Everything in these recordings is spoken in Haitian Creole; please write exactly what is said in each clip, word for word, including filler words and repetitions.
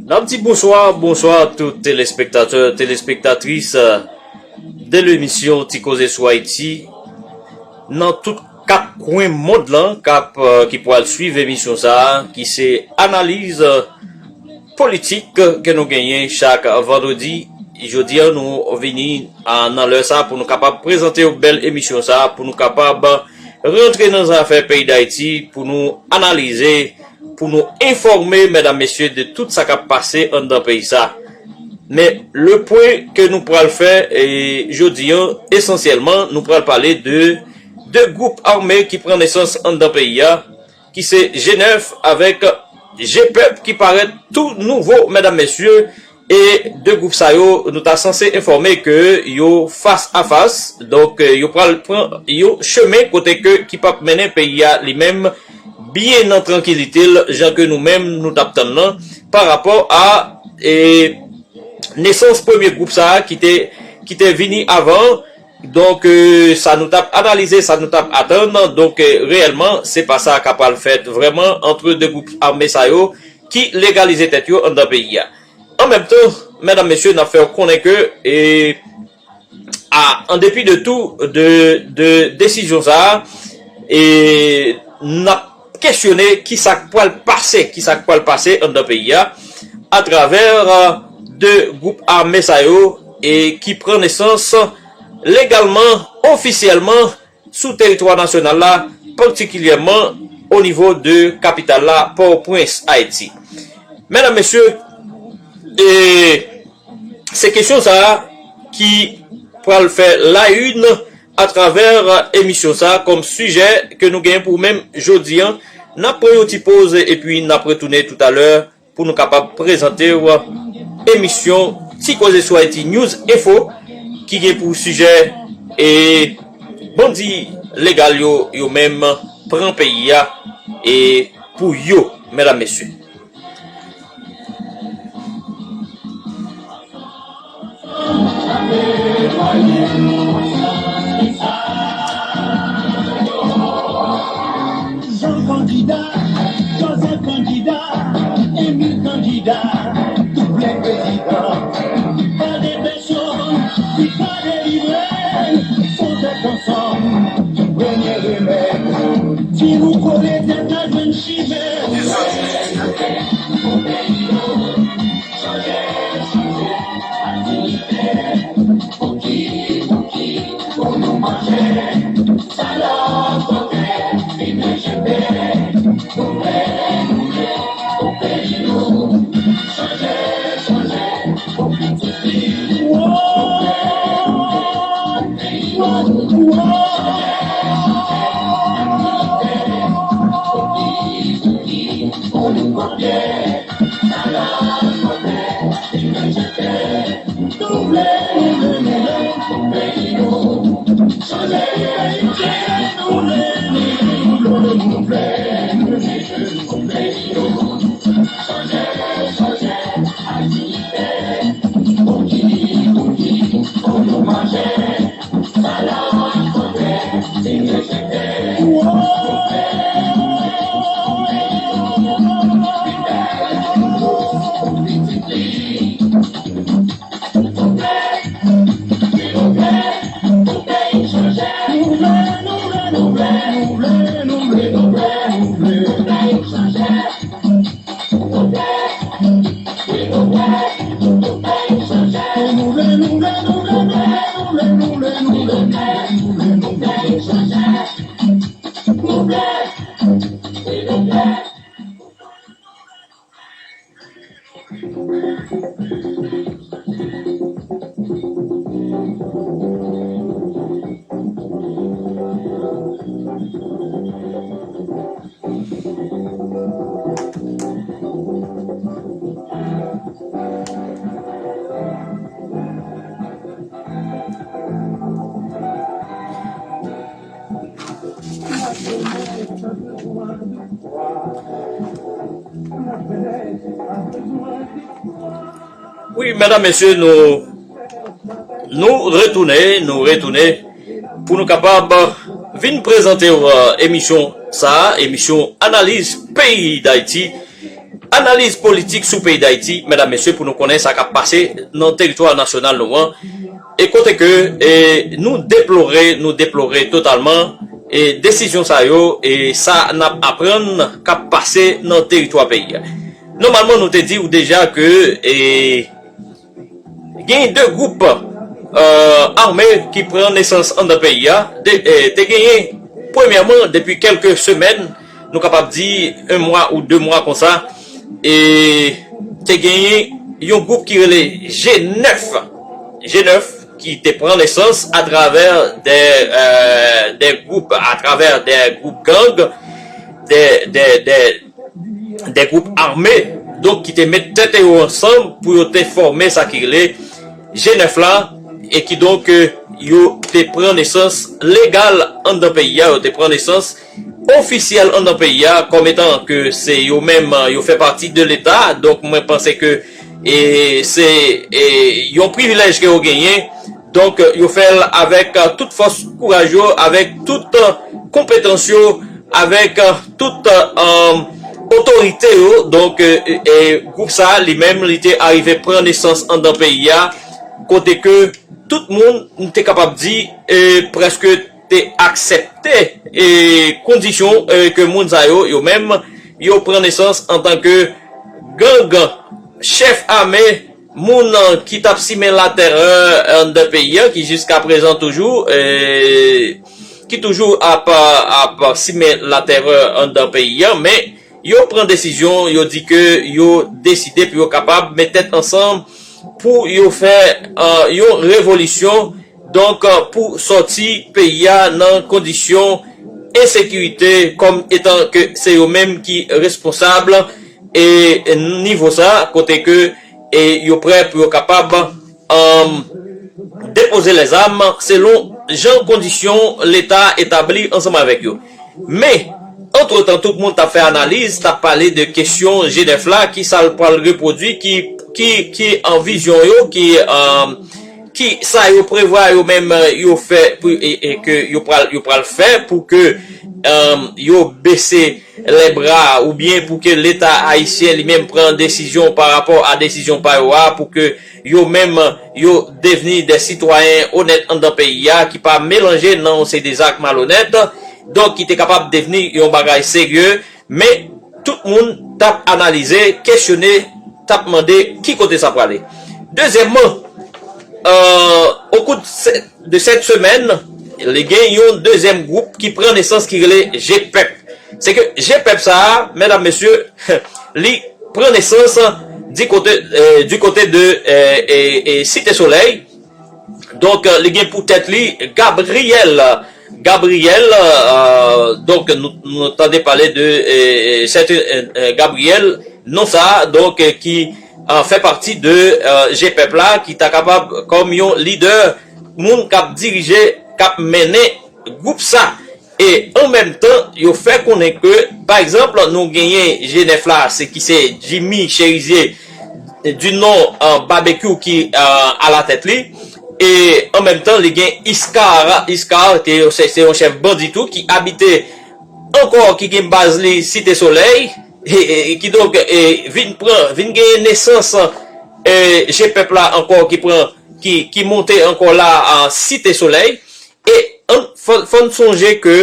N ap di bonswa, bonswa tout telespektatè, telespektatris, euh, de lemisyon Ti Koze sou Ayiti, nan tout kat kwen mond lan k ap, euh, ki pral swiv emisyon sa a, ki se analiz, euh, politik ke nou genyen chak vandredi. Jodi a, nou vini a, nan lè sa a pou nou kapab prezante yon bèl emisyon sa a, pou nou kapab rantre nan zafè peyi Dayiti, pou nou analize, pou nou enfòme, medam, mesye, de tout sa k ap pase anndan peyi sa a. Men, le pwen ke nou pral fè, e, jodi a, esansyèlman, nou pral pale de de gwoup ame ki pran nesans anndan peyi a, ki se G nèf avèk G pèp ki parèt tou nouvo, medam, mesye, e de gwoup sa yo, nou ta sanse enfòme ke yo fas a fas, donk, yo pral pran yon chemen kote ke ki p ap mennen peyi a li menm byen nan trankilite l, jan ke nou menm nou t ap tann nan, pa rapò a, e, nesans premye gwoup sa a ki te, ki te vini avan. Donk, euh, sa nou t ap analize, sa nou t ap atann. Donk, euh, reyèlman, se pa sa k ap pral fèt vrèman ant de gwoup ame sa yo ki legalize tèt yo anndan peyi a. An menm tan, medam, mesye, n ap fè w konnen ke, e, a, an depi de tou, de, de desizyon sa a, e n ap kesyone ki sa k pral pase, ki sa k pral pase anndan peyi a, atravè, euh, de gwoup ame sa yo, e ki pran nesans legalman, ofisyèlman, sou teritwa nasyonal la, patikilyèman o nivo de kapital la, Pòtoprens, Ayiti. Medam, mesye, e se kesyon sa a ki pral fè la une atravè emisyon sa a kòm sijè ke nou genyen pou menm jodi a. N ap pran yon ti poz epi n ap retounen toutalè pou nou kapab prezante w emisyon Ti Koze sou Ayiti News Info ki gen pou sijè e bandi legal yo, yo menm pran peyi a e pou yo, medam, mesye. Jan kandida, Jozèf kandida, Emil kandida, double prezidan. Pa de pèsonn ki ka delivre n, fò tèt ansanm, premye remèd. Si nou kole tèt la jwenn chimen. Wi, medam, mesye, nou, nou retounen, nou retounen pou nou kapab vin prezante w, euh, emisyon sa a, emisyon analiz peyi Dayiti, analiz politik sou peyi Dayiti, medam, mesye, pou nou konnen sa k ap pase nan teritwa nasyonal nou an. E kote ke, e, nou deplore, nou deplore totalman, e, desizyon sa yo, e sa n ap aprann k ap pase nan teritwa peyi a. Nòmalman, nou te di w deja ke, e, gen de gwoup, euh, ame ki pran nesans anndan peyi a. De, e, te genyen, premyèman, depi kèlke semèn, nou kapab di yon mwa ou de mwa konsa, e te genyen yon gwoup ki rele G nèf. G nèf ki te pran nesans atravè de, euh, de gwoup, atravè de gwoup gang, de, de, de, de gwoup ame, donk, ki te met tèt yo ansanm pou yo te fòme sa ki rele G nèf la, e ki donk, euh, yo te pran nesans legal anndan peyi a, yo te pran nesans ofisyèl anndan peyi a, kòm etan ke se yo menm, euh, yo fè pati de Leta. Donk, mwen panse ke, e, se, e, yon privilèj ke yo genyen. Donk, euh, yo fè l avèk, euh, tout fòs kouraj yo, avèk tout, euh, konpetans yo, avèk, euh, tout, euh, otorite yo. Donk, euh, e gwoup sa a, li menm, li te arive pran nesans anndan peyi a, kote ke tout moun, m te kapab di, e, prèske te aksepte, e, kondisyon, e, ke moun sa yo, yo menm, yo pran nesans antanke gang, chèf ame, moun, e, ki t ap simen latèrè anndan peyi a, ki jiskaprezan toujou, e, ki toujou ap, ap simen latèrè anndan peyi a, men yo pran desizyon, yo di ke yo deside pou yo kapab met tèt ansanm pou yo fè, e, yon revolisyon, donk, e, pou sòti peyi a nan kondisyon ensekirite, kòm etan ke se yo menm ki responsab, e nivo sa, kote ke, e yo prè pou yo kapab, e, depoze lèzam selon jan kondisyon Leta etabli ansanm avèk yo. Men, antretan, tout moun t ap fè analiz, t ap pale de kesyon G nèf la, ki sa l pral repwodui, ki, ki, ki an vizyon yo, ki, e, ki sa yo prevwa yo menm, e, yo fè pou, e, e ke yo pral, yo pral fè pou ke, e, yo bese lè bra, oubyen pou ke Leta ayisyen li menm pran desizyon pa rapò a desizyon pa yo a, pou ke yo menm yo devni de sitwayen onèt anndan peyi a, ki pa melanje nan yon seri de zak malonèt, donk ki te kapab devni yon bagay serye, men tout moun t ap analize, kesyone, t ap mande ki kote sa prale. Dezyèmman, euh, au cours de cette, de cette semaine, li gen yon dezyèm gwoup ki pran nesans ki rele G pèp. Se ke G pèp sa a, medam, mesye, li pran nesans di kote, eh, du côté de, eh, eh, eh, Site Solèy. Donk, eh, li gen pou tèt li Gabriel. Gabriel, eh, donk, nou, nou tande pale de, eh, eh, sèten, eh, eh, Gabriel, non sa a, donk, eh, ki, eh, fè pati de, eh, G pèp la, ki ta kapab kòm yon lidè, moun k ap dirije, k ap mennen gwoup sa. E an menm tan, yo fè konnen ke, pa egzanp, nou genyen G nèf la, se ki se Jimmy Chérizier, du nom, eh, Barbecue ki, eh, alatèt li. E an menm tan, li gen Iscar, Iscar, ke se, se yon chèf bandi tou, ki abite ankò, ki gen baz li Site Solèy, e, e, e kidonk, e, vin pran, vin genyen nesans, e, G pèp la ankò ki pran, ki, ki monte ankò la, a Site Solèy. E ann, fò, fò n sonje ke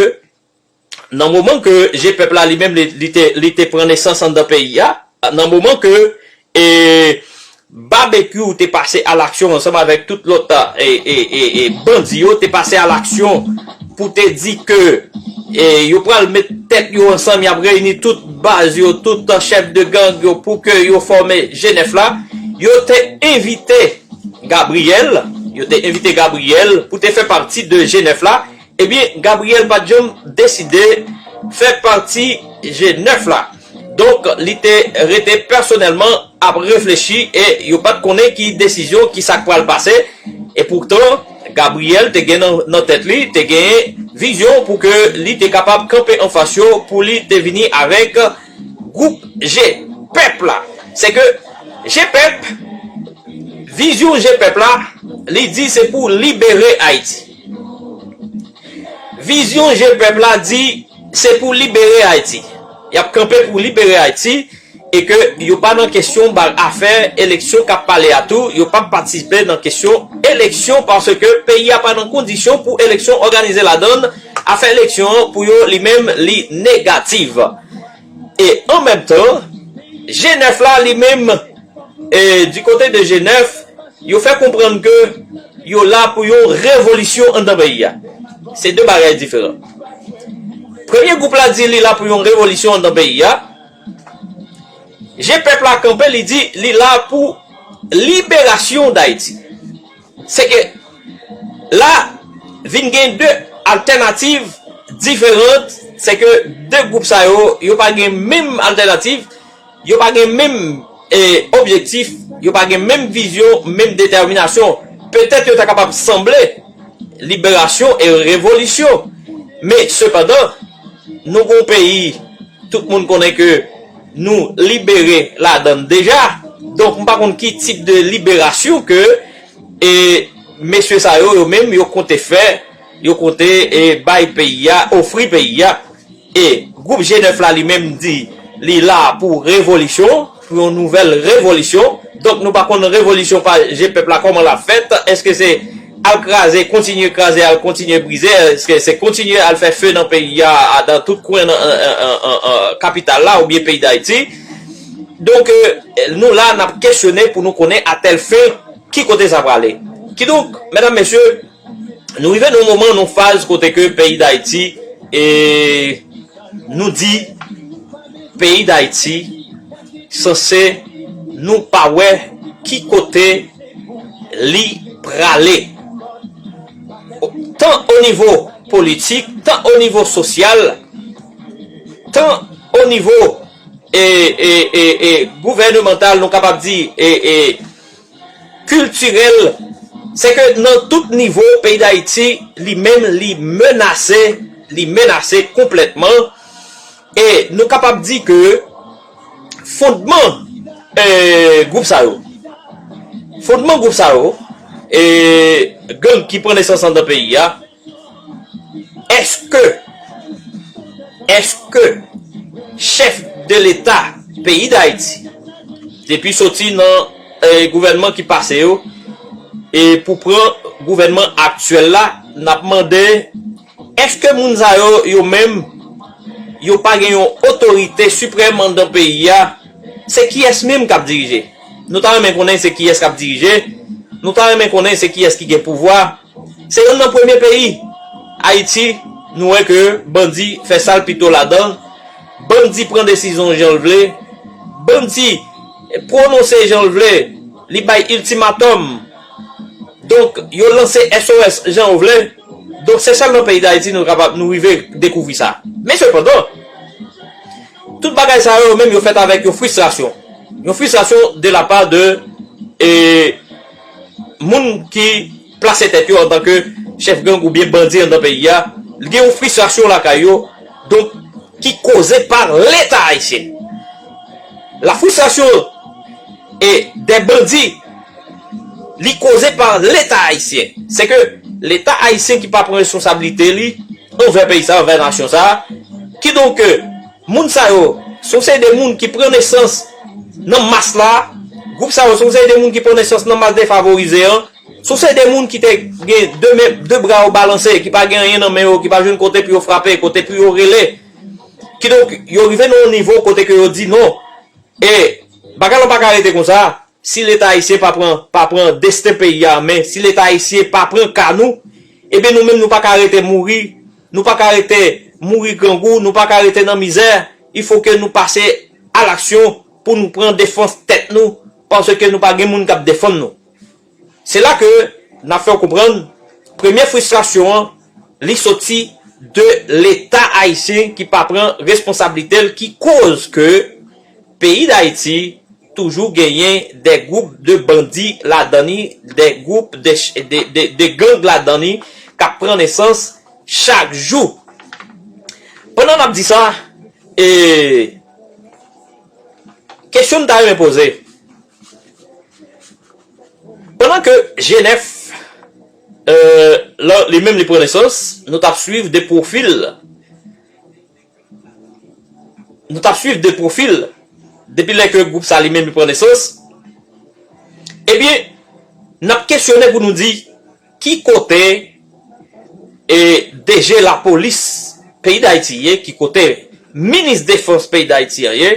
nan moman ke G pèp la li menm li, li te, li te pran nesans anndan peyi a, nan moman ke, e, Barbecue te pase a laksyon ansanm avèk tout lòt, e, e, e, e bandi yo te pase a laksyon pou te di ke, e, yo pral met tèt yo ansanm, y ap reyini tout baz yo, tout chèf de gang yo pou ke yo fòme G nèf la. Yo te envite Gabriel, yo te envite Gabriel pou te fè pati de G nèf la. Ebyen, Gabriel pa t janm deside fè pati G nèf la. Donk, li te rete pèsonèlman ap reflechi e yo pa t konnen ki desizyon, ki sa k pral pase. E poutan, Gabriel te gen nan, nan tèt li, te gen vizyon pou ke li te kapab kanpe anfas yo, pou li te vini avèk gwoup Je Pèp la. Se ke Je Pèp, vizyon Je Pèp la, li di se pou libere Ayiti. Vizyon Je Pèp la di se pou libere Ayiti. Y ap kanpe pou libere Ayiti e ke yo pa nan kesyon ba afè eleksyon k ap pale a tou, yo p ap patisipe nan kesyon eleksyon paske peyi a pa nan kondisyon pou eleksyon òganize ladan l. Afè eleksyon an pou yo li menm li negatif. E an menm tan, Je nèf la li menm, e, di kote de Je nèf, yo fè konprann ke yo la pou yon revolisyon anndan peyi a. Se de bagay diferan. Premye gwoup la di li la pou yon revolisyon anndan peyi a. Je Pèp la kanpe, li di li la pou liberasyon Dayiti. Se ke la vin gen de altènativ diferan, se ke de gwoup sa yo, yo pa gen menm altènativ, yo pa gen menm, e, objektif, yo pa gen menm vizyon, menm detèminasyon. Petèt yo ta kapab sanble liberasyon e revolisyon. Men sepandan, nou gon peyi, tout moun konnen ke nou libere ladan l deja. Donk, m pa konn ki tip de liberasyon ke, e, mesye sa yo, yo menm, yo konte fè, yo konte, e, bay peyi a, ofri peyi a. E gwoup Je nèf la, li menm, di li la pou revolisyon, pou yon nouvèl revolisyon. Donk, nou pa konn revolisyon pa Je Pèp la, kòman l ap fèt. Èske se al kraze, kontinye kraze, al kontinye brize? Èske se kontinye al fè fe nan peyi a, a, nan tout kwen nan, an, an, an, an, kapital la oubyen peyi Dayiti? Donk, e, nou la, n ap kesyone pou nou konnen atèl fen ki kote sa prale. Kidonk, medam, mesye, nou rive nan yon moman, nan yon faz kote ke peyi Dayiti, e nou di, peyi Dayiti sanse nou pa wè ki kote li prale. Tan o nivo politik, tan o nivo sosyal, tan o nivo, e, e, e, e, gouvènemantal, nou kapab di, e, e, kiltirèl, se ke nan tout nivo, peyi Dayiti, li menm, li menase, li menase konplètman. E nou kapab di ke fondman, e, gwoup sa yo, fondman gwoup sa yo, e, gang ki pran nesans anndan peyi a, èske, èske chèf de leta peyi Dayiti, depi soti nan, e, gouvènman ki pase yo, e pou pran gouvènman aktyèl la, n ap mande, èske moun sa yo, yo menm, yo pa gen yon otorite siprèm anndan peyi a? Se kiyès menm k ap dirije? Nou ta renmen konnen se kiyès k ap dirije. Nou ta renmen konnen se kiyès ki gen pouvwa. Se youn nan premye peyi, Ayiti, nou wè ke bandi fè sa l pito ladan. Bandi pran desizyon jan l vle. Bandi pwononse jan l vle. Li bay iltimatòm. Donk, yo lanse S O S jan yo vle. Donk, se sèl nan peyi Dayiti nou kapab, nou rive dekouvri sa. Men sepandan, tout bagay sa yo, yo menm, yo fèt avèk yon fristrasyon. Yon fristrasyon de la pa de, e, moun ki plase tèt yo antanke chèf gang oubyen bandi anndan peyi a. Li gen yon fristrasyon lakay yo, donk, ki koze pa Leta ayisyen. La fristrasyon e dè bandi, li koze pa Leta ayisyen. Se ke Leta ayisyen ki pa pran responsablite li anvè peyi sa, anvè nasyon sa. Kidonk, moun sa yo, se yon seri de moun ki pran nesans nan mas la. Gwoup sa yo, se yon seri de moun ki pran nesans nan mas defavorize an. Se yon seri de moun ki te gen de men, de bra yo balanse, ki pa gen anyen nan men yo, ki pa jwenn kote pou yo frape, kote pou yo rele. Kidonk, yo rive nan yon nivo kote ke yo di non. E bagay la pa ka rete konsa. Si Leta ayisyen pa pran, pa pran desten peyi a an men, si Leta ayisyen pa pran ka nou, ebyen nou menm nou pa ka rete mouri, nou pa ka rete mouri grangou, nou pa ka rete nan mizè. Il faut que nou pase a laksyon pou nou pran defans tèt nou, paske nou pa gen moun k ap defann nou. Se la ke n ap fè w konprann, premye fristrasyon an, li soti de Leta ayisyen ki pa pran responsablite l, ki koz ke peyi Dayiti toujou genyen de gwoup de bandi ladan li, de gwoup de, de, de, de gang ladan li, k ap pran nesans chak jou. Pandan n ap di sa, e, kesyon m ta renmen poze, pandan ke G nèf, e, la, li menm li pran nesans, nou t ap swiv de pwofil, nou t ap swiv de pwofil, depi lè ke gwoup sa li menm li pran nesans, ebyen, n ap kesyone pou nou di ki kote, e, D G lapolis peyi Dayiti ye, ki kote minis defans peyi Dayiti an ye,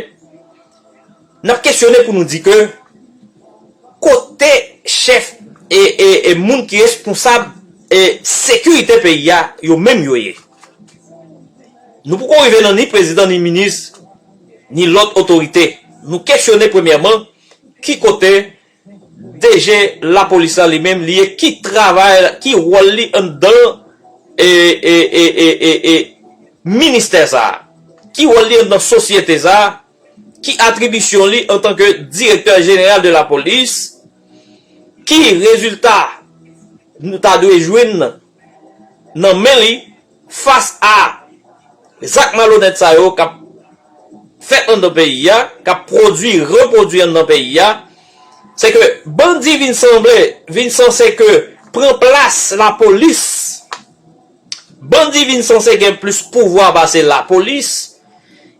n ap kesyone pou nou di ke kote chèf e, e, e moun ki responsab e sekirite peyi a, yo menm yo ye. Nou poko rive nan ni prezidan, ni minis, ni lòt otorite. Nou kesyone premyèman, ki kote D G lapolis la li menm li ye, ki travay, ki wòl li anndan, e, e, e, e, e, e, ministè sa a? Ki wòl li anndan sosyete sa a? Ki atribisyon li antanke direktè jeneral de lapolis? Ki rezilta nou ta dwe jwenn nan men li fas a zak malonèt sa yo k ap fèt anndan peyi a, k ap pwodui, repwodui anndan peyi a? Se ke bandi vin sanble, vin sanse ke pran plas lapolis. Bandi vin sanse gen plis pouvwa pase lapolis.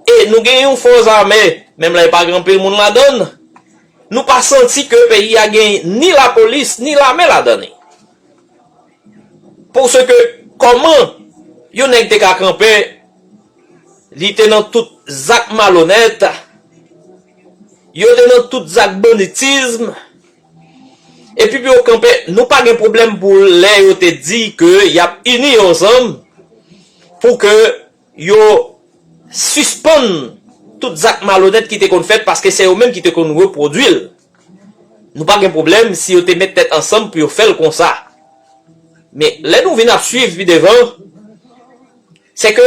E nou gen yon fòs ame, menm lè pa gen anpil moun ladan l, nou pa santi ke peyi a gen ni lapolis, ni lame ladan li. Paske kòman yon nèg te ka kanpe, li te nan tout zak malonèt, yo te nan tout zak banditism, epi pou yo kanpe, nou pa gen pwoblèm pou lè yo te di ke y ap ini yo ansanm pou ke yo sispann tout zak malonèt ki te konn fèt, paske se yo menm ki te konn repwodui l. Nou pa gen pwoblèm si yo te met tèt ansanm pou yo fè l konsa. Men lè nou vin ap swiv pi devan, se ke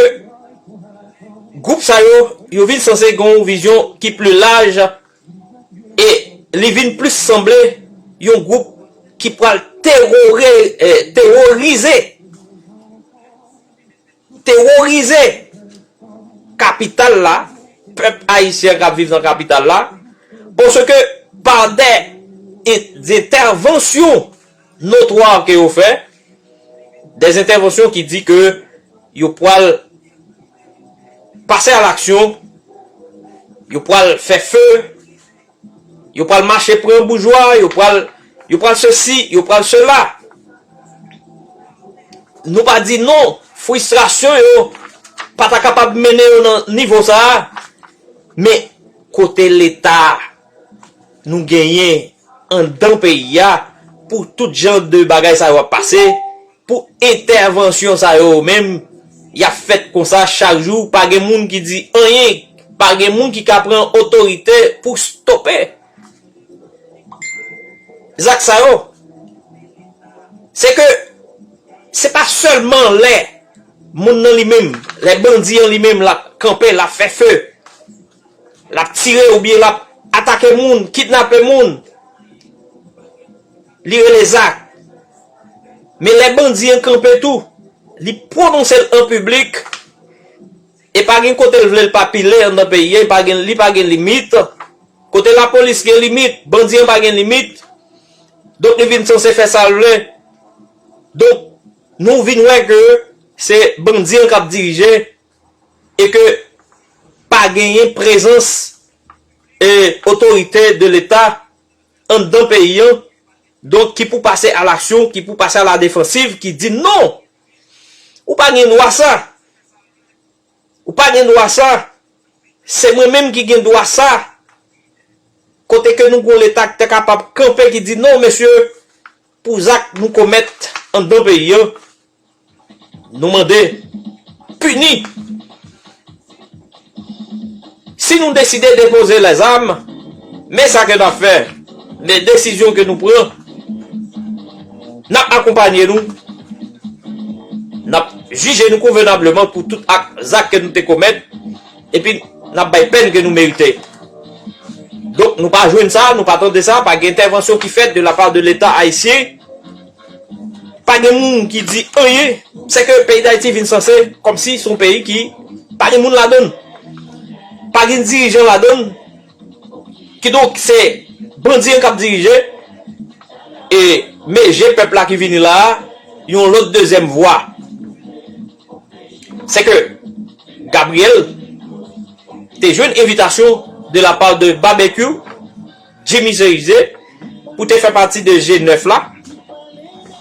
gwoup sa yo, yo vin sanse gen yon vizyon ki pli laj e li vin plis sanble yon gwoup ki pral tewore-, eh, teworize teworize kapital la, pèp ayisyen k ap viv nan kapital la, paske pa de entèvansyon notwa ke yo fè, de entèvansyon ki di ke yo pral pase a laksyon, yo pral fè fe, yo pral mache pran boujwa, yo pral, yo pral sesi, yo pral sela. Nou pa di non, fristrasyon yo pa ta kapab mennen yo nan nivo sa a, men kote Leta nou genyen anndan peyi a pou tout jan de bagay sa yo ap pase, pou entèvansyon sa yo menm, y ap fèt konsa chak jou, pa gen moun ki di anyen, pa gen moun ki ka pran otorite pou stope zak sa yo. Se ke se pa sèlman lè moun nan li menm, lè bandi an li menm l ap kanpe, l ap fè fe, l ap tire oubyen l ap atake moun, kidnape moun, li rele zak. Men lè bandi an kanpe tou, li pwononse l an piblik, e pa gen kote l vle l pa pile anndan peyi a, li pa gen, li pa gen limit. Kote lapolis gen limit, bandi an pa gen limit. Donk li vin sanse fè sa l vle. Donk nou vin wè ke se bandi an k ap dirije e ke pa genyen prezans e otorite de Leta anndan peyi an, donk ki pou pase a laksyon, ki pou pase a la defansiv, ki di non, ou pa gen dwa sa, ou pa gen dwa sa, se mwen menm ki gen dwa sa, kote ke nou gon Leta ki ta kapab kanpe, ki di non, mesye, pou zak nou komèt anndan peyi an, nou mande pini. Si nou deside depoze lèzam, men sa ke n ap fè, de desizyon ke nou pran, n ap akonpaye nou, n ap jije nou konvenableman pou tout ak, zak ke nou te komèt, epi n ap bay pèn ke nou merite. Donk nou pa jwenn sa, nou pa tande sa, pa gen entèvansyon ki fèt de la part de Leta ayisyen, pa gen moun ki di anyen, se ke peyi Dayiti vin sanse kòmsi se yon peyi ki pa gen moun ladan l, pa gen dirijan ladan l, kidonk se bandi an k ap dirije, e men je pèp la ki vini la a, yon lòt dezyèm vwa. Se ke Gabriel te jwenn envitasyon de la part de Barbecue, Jimmy Cerizet, pou te fè pati de G nèf la,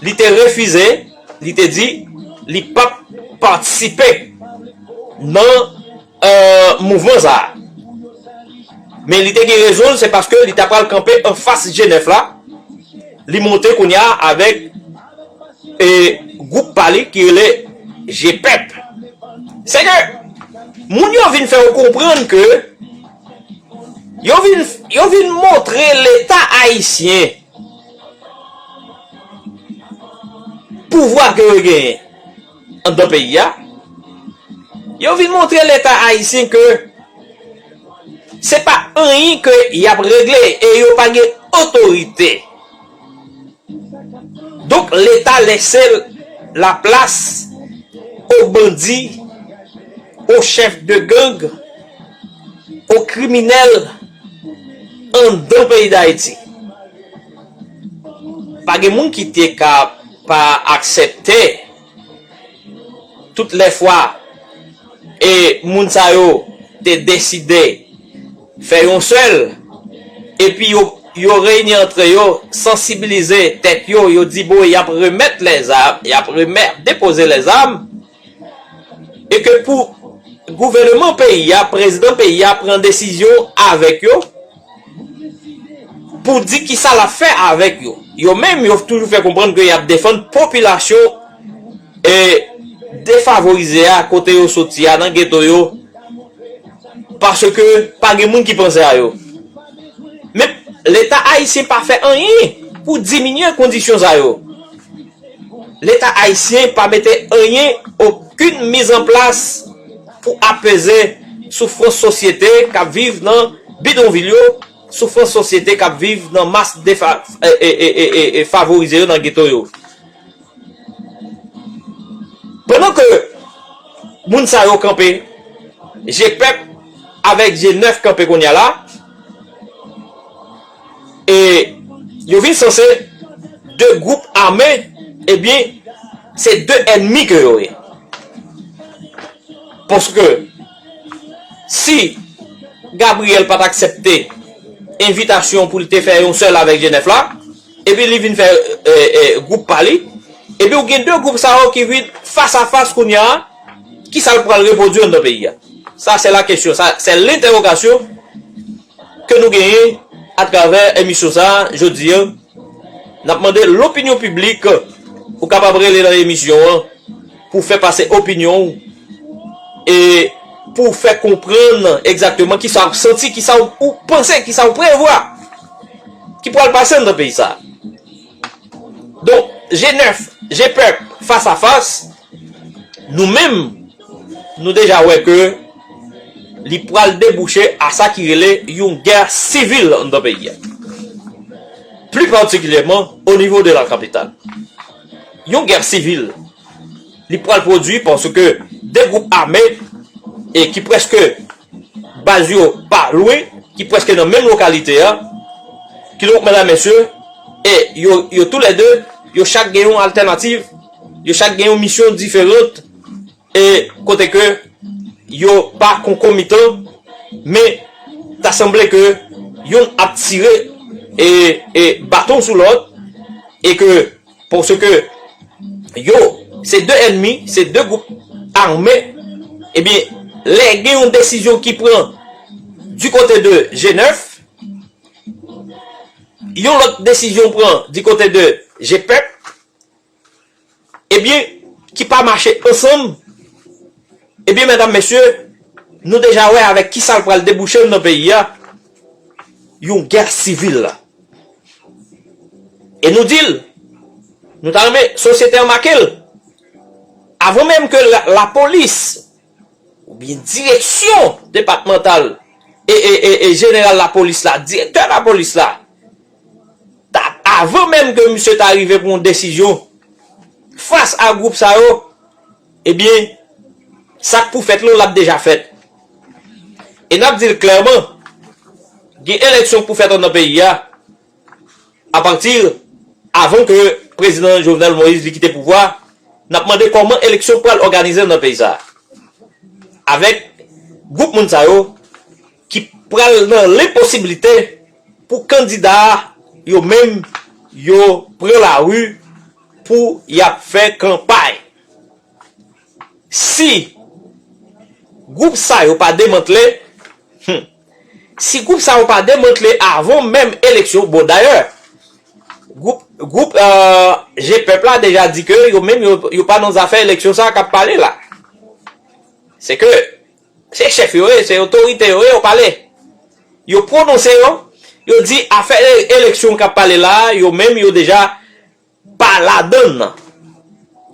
li te refize, li te di li p ap patisipe nan euh, mouvman sa a. Men li te gen rezon l, se paske li ta pral kanpe anfas G nèf la. Li monte kounye a avèk e, gwoup pa li ki rele G pèp. Se ke moun yo vin fè w konprann ke yo vin, yo vin montre Leta ayisyen pouvwa ke yo genyen anndan peyi a. Yo vin montre Leta ayisyen ke se pa anyen ke y ap regle e yo pa gen otorite. Donk, Leta lese laplas o bandi, o chèf de gang, o kriminèl anndan peyi Dayiti. Pa gen moun ki te ka pa aksepte tout lè fwa e moun sa yo te deside fè yon sèl, epi yo, yo reyini antre yo, sansibilize tèt yo, yo di bon, y ap remèt lèzam, y ap remèt, depoze lèzam, e ke pou gouvènman peyi a, prezidan peyi a pran desizyon avèk yo, pou di kisa l ap fè avèk yo. Yo menm, yo toujou fè konprann ke y ap defann popilasyon e defavorize a, kote yo soti a, nan geto yo, paske pa gen moun ki panse a yo. Men Leta ayisyen pa fè anyen pou diminye kondisyon sa yo. Leta ayisyen pa mete anyen, okenn mizanplas pou apeze soufrans sosyete k ap viv nan bidonvil yo, soufrans sosyete k ap viv nan mas defa-, e, e, e, e, e, e favorize yo nan geto yo. Pandan ke moun sa yo kanpe, G pèp avèk G nèf kanpe kounye a la, e yo vin sanse de gwoup ame, ebyen, se de ènmi ke yo ye. Paske si Gabriel pa t aksepte envitasyon pou l te fè yon sèl avèk G nèf la, epi li vin fè, e, e, gwoup pa li, epi ou gen de gwoup sa yo ki vin fas a fas kounye a, kisa l pral repwodui anndan peyi a? Sa, se la kesyon, sa, se lentèwogasyon ke nou genyen atravè emisyon sa a jodi a. N ap mande lopinyon piblik, ou kapab rele nan emisyon an pou fè pase opinyon w e pou fè konprann egzakteman kisa w santi, kisa w, ou panse, kisa w prevwa ki pral pase anndan peyi sa a. Donk, G nèf, G pèp, fas a fas, nou menm, nou deja wè ke li pral debouche a sa ki rele yon gè sivil anndan peyi a. Pli patikilyèman, o nivo de la kapital. Yon gè sivil, li pral pwodui paske de gwoup ame e ki prèske baz yo pa lwen, ki prèske nan menm lokalite a, kidonk, medam, mesye, e yo, yo toulède, yo chak gen yon altènativ, yo chak gen yon misyon diferan, e kote ke yo pa konkomitan, men ta sanble ke youn ap tire e, e baton sou lòt, e ke paske yo, se de ènmi, se de gwoup ame, ebyen, lè gen yon desizyon ki pran di kote de G nèf, yon lòt desizyon pran di kote de G pèp, ebyen, ki pa mache ansanm, ebyen, medam, mesye, nou deja wè avèk kisa l pral debouche nan peyi a, yon gè sivil la. E nou di l, nou ta renmen sosyete an make l. Avan menm ke la, lapolis, oubyen direksyon depatmantal e, e, e, e jeneral lapolis la, direktè lapolis la, ta, avan menm ke misye ta rive pou yon desizyon, fas a gwoup sa yo, ebyen, sa k pou fèt lan, l ap deja fèt. E n ap di l klèman, gen eleksyon k pou fèt anndan peyi a, apati avan ke prezidan Jovenel Moïse li kite pouvwa, n ap mande kòman eleksyon pral òganize nan peyi sa a. Avèk gwoup moun sa yo ki pral nan lenposiblite pou kandida a yo menm yo pran lari pou y ap fè kanpay. Si gwoup sa yo pa demantle, hmm, si gwoup sa yo pa demantle avan menm eleksyon, bon, dayè, gwoup, gwoup, euh, G pèp la deja di ke yo menm yo, yo pa nan zafè eleksyon sa k ap pale la. Se ke se chèf yo ye, se otorite yo ye, yo pale. Yo pwononse yo, yo di afè e- eleksyon k ap pale la, yo menm yo deja pa ladann nan.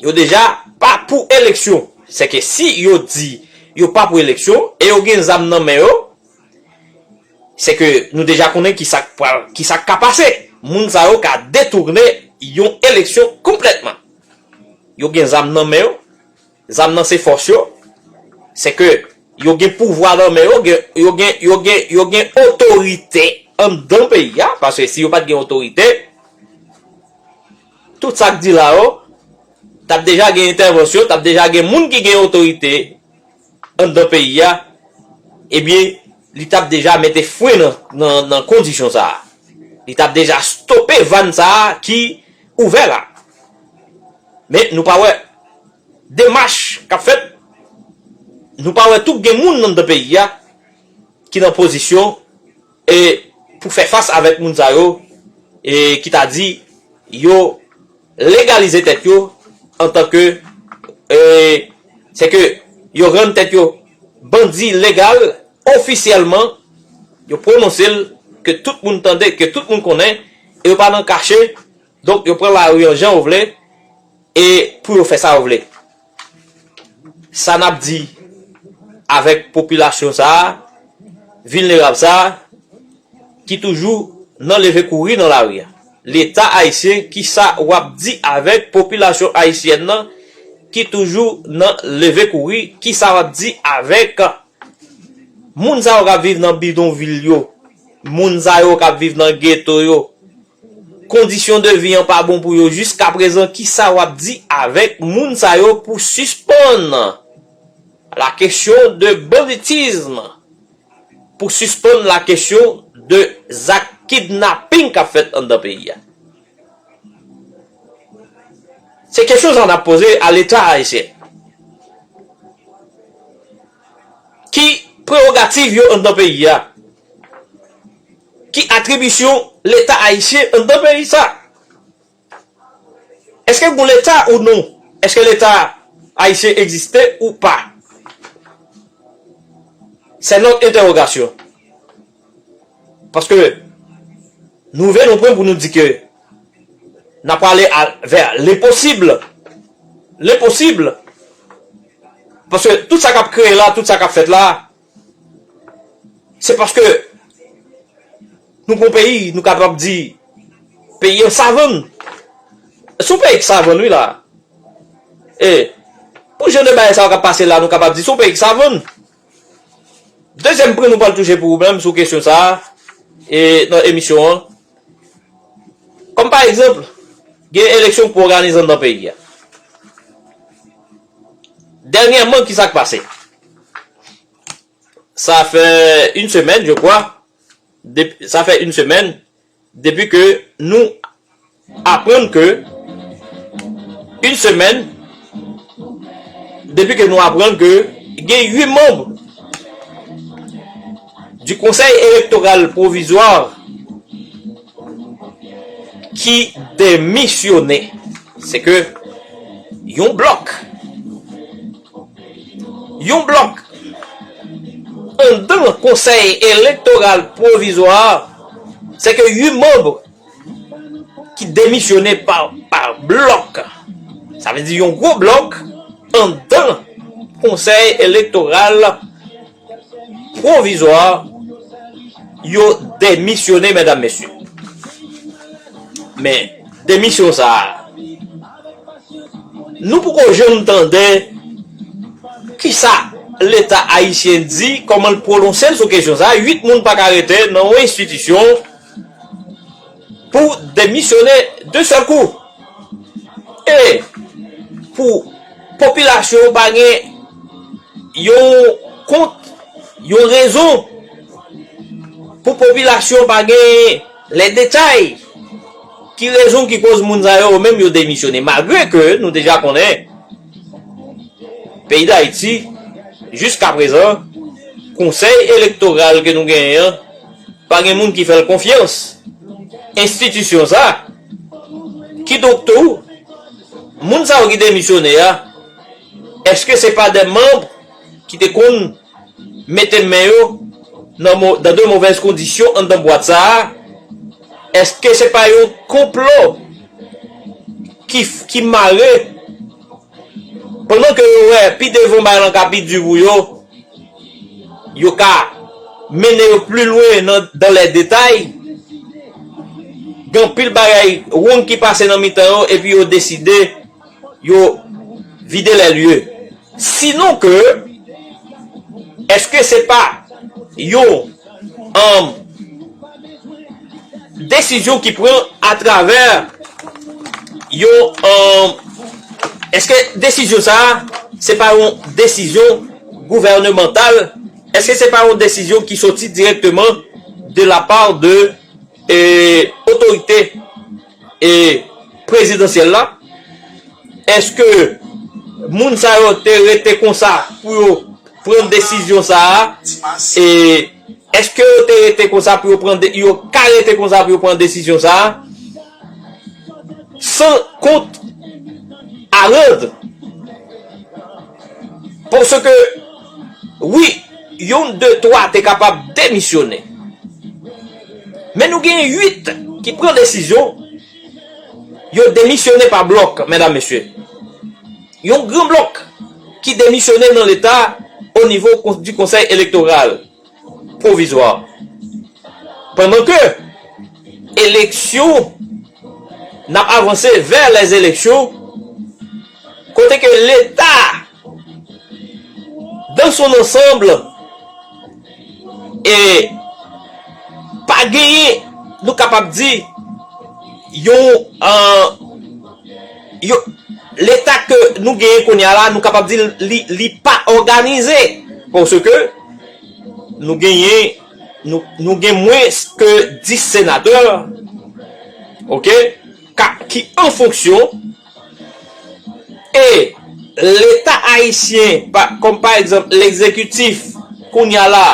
Yo deja pa pou eleksyon. Se ke si yo di yo pa pou eleksyon e yo gen zam nan men yo, se ke nou deja konnen ki sa k pral, ki sa k ka pase. Moun sa yo ka detounen yon eleksyon konplètman. Yo gen zam nan men yo, zam nan se fòs yo, se ke yo gen pouvwa nan men yo, gen, yo gen, yo gen, yo gen otorite anndan peyi a, paske si yo pa t gen otorite, tout sa k di la yo, t ap deja gen entèvansyon, t ap deja gen moun ki gen otorite anndan peyi a, ebyen, li t ap deja mete fren nan, nan, nan kondisyon sa a. Li t ap deja stope vàn sa a ki ouvè la. Men nou pa wè demach k ap fèt, nou pa wè tou gen moun anndan peyi a ki nan pozisyon e pou fè fas avèk moun sa yo, e ki ta di yo legalize tèt yo antanke, e, se ke yo rann tèt yo bandi legal ofisyèlman, yo pwononse l ke tout moun tande, ke tout moun konnen, e yo pa nan kache, donk yo pran lari an jan yo vle, e pou yo fè sa yo vle. Sa n ap di avèk popilasyon sa a, vilnerab sa a, ki toujou nan leve kouri nan lari a? Leta ayisyen, ki sa w ap di avèk popilasyon ayisyèn nan ki toujou nan leve kouri? Ki sa w ap di avèk moun sa yo k ap viv nan bidonvil yo, moun sa yo k ap viv nan geto yo? Kondisyon de vi an pa bon pou yo jiskaprezan. Ki sa w ap di avèk moun sa yo pou sispann la kesyon de banditism, pou sispann la kesyon de zak kidnaping k ap fèt anndan peyi a? Se kesyon sa n ap poze a Leta ayisyen. Ki prewogativ yo anndan peyi a? Ki atribisyon Leta ayisyen anndan peyi sa? Èske gon Leta ou non? Èske Leta ayisyen egziste ou pa? Se nòt entèwogasyon. Paske nou rive nan pwen pou nou di ke n ap prale a, vè lenposib. Lenposib. Paske tout sa k ap kreye la, tout sa k ap fèt la, se paske nou pran peyi, nou kapab di, peyi an savann. Se yon peyi k savann, wi, la. E, pou jan de bagay sa yo k ap pase la, nou kapab di, se yon peyi k savann. Dezyèm pwen nou pral touche pou ou menm sou kesyon sa a, e, nan emisyon an. Kòm pa egzanp, gen eleksyon pou òganize anndan peyi a. Dènyèman, ki sa k pase? Sa fè une semaine, je crois. Dep-, sa fè une semaine depi ke nou aprann ke, une semaine depi ke nou aprann ke gen uit manm du Conseil électoral provisoire ki demisyone. Se ke yon blòk, yon blòk anndan Konsèy Elektoral Pwovizwa, se ke uit manm ki demisyone pa, pa blòk. Sa vle di yon gwo blòk anndan Konsèy Elektoral Pwovizwa, yo demisyone, medam, mesye. Men, demisyon sa a, Nou poko janm tande kisa Leta ayisyen di, kòman l pwononse l sou kesyon sa a. Uit moun pa ka rete nan yon enstitisyon pou demisyone de sèl kou. E pou popilasyon pa gen yon kont, yon rezon, pou popilasyon pa gen lè detay, ki rezon ki koz moun sa yo menm yo demisyone, malgre ke nou deja konnen peyi Dayiti, jiska prezan, konsèy elektoral ke nou genyen an, pa gen moun ki fè l konfyans. Enstitisyon sa, kidonk tou, moun sa yo ki demisyone a, èske se pa de manm ki te konn mete men yo nan mo-, dans de mauvaises conditions anndan bwat sa a? Èske se pa yon konplo ki, ki mare pandan ke yo wè pi devan bagay lan ka pi di pou yo, yo ka mennen yo pli lwen nan, dans les détails. Gen anpil bagay wrong ki pase nan mitan yo, epi yo deside, yo vide les lieux. Sinon ke, èske se pa yon, um, desizyon ki pran atravè yon, um, èske desizyon sa a, se pa yon desizyon gouvènemantal? Èske se pa yon desizyon ki soti dirèkteman de la part de, e, otorite, e, prezidansyèl la? Èske moun sa yo te rete konsa pou yo pran desizyon sa a? E èske yo te rete konsa pou yo pran de-, yo ka rete konsa pou yo pran desizyon sa a? San kont a rand. Paske, wi, youn, de, twa te kapab demisyone. Men nou gen uit ki pran desizyon, yo demisyone pa blòk, medam, mesye. Yon gran blòk ki demisyone nan Leta o nivo kon-, di Konsèy Elektoral pwovizwa. Pandan ke eleksyon, n ap avanse vè lèzeleksyon, kote ke Leta, dans son ensemble, e pa genyen, nou kapab di, yon, euh, yon, Leta ke nou genyen kounye a la, nou kapab di li, li pa òganize. Paske nou genyen, nou, nou gen mwens ke dis senatè, oke, ka, ki an fonksyon, e Leta ayisyen, pa, kòm pa egzanp, legzekitif, kounye a la,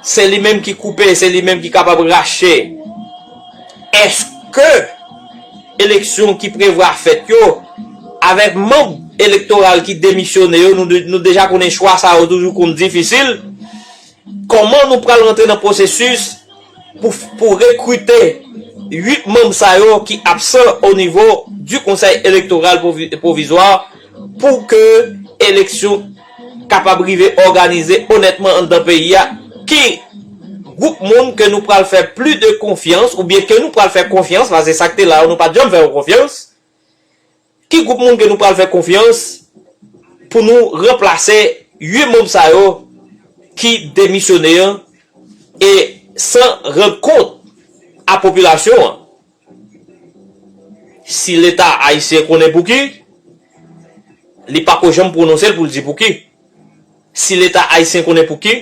se li menm ki koupe, se li menm ki kapab rache. Èske eleksyon ki prevwa fèt yo, avèk manm elektoral ki demisyone yo, nou, nou deja konnen chwa sa yo toujou konn difisil. Kòman nou pral rantre nan pwosesis pou, pou rekrite uit manm sa yo ki absan o nivo di Konsèy Elektoral Pwovi-, Pwovizwa pou ke eleksyon kapab rive òganize onètman anndan peyi a? Ki gwoup moun ke nou pral fè plis de konfyans, oubyen ke nou pral fè konfyans, paske sa k te la yo, nou pa t janm fè yo konfyans? Ki gwoup moun ke nou pral fè konfyans pou nou ranplase uit manm sa yo ki demisyone an, e san rann kont a popilasyon an? Si Leta ayisyen konnen pou ki, li pako janm pwononse l pou l di pou ki. Si Leta ayisyen konnen pou ki,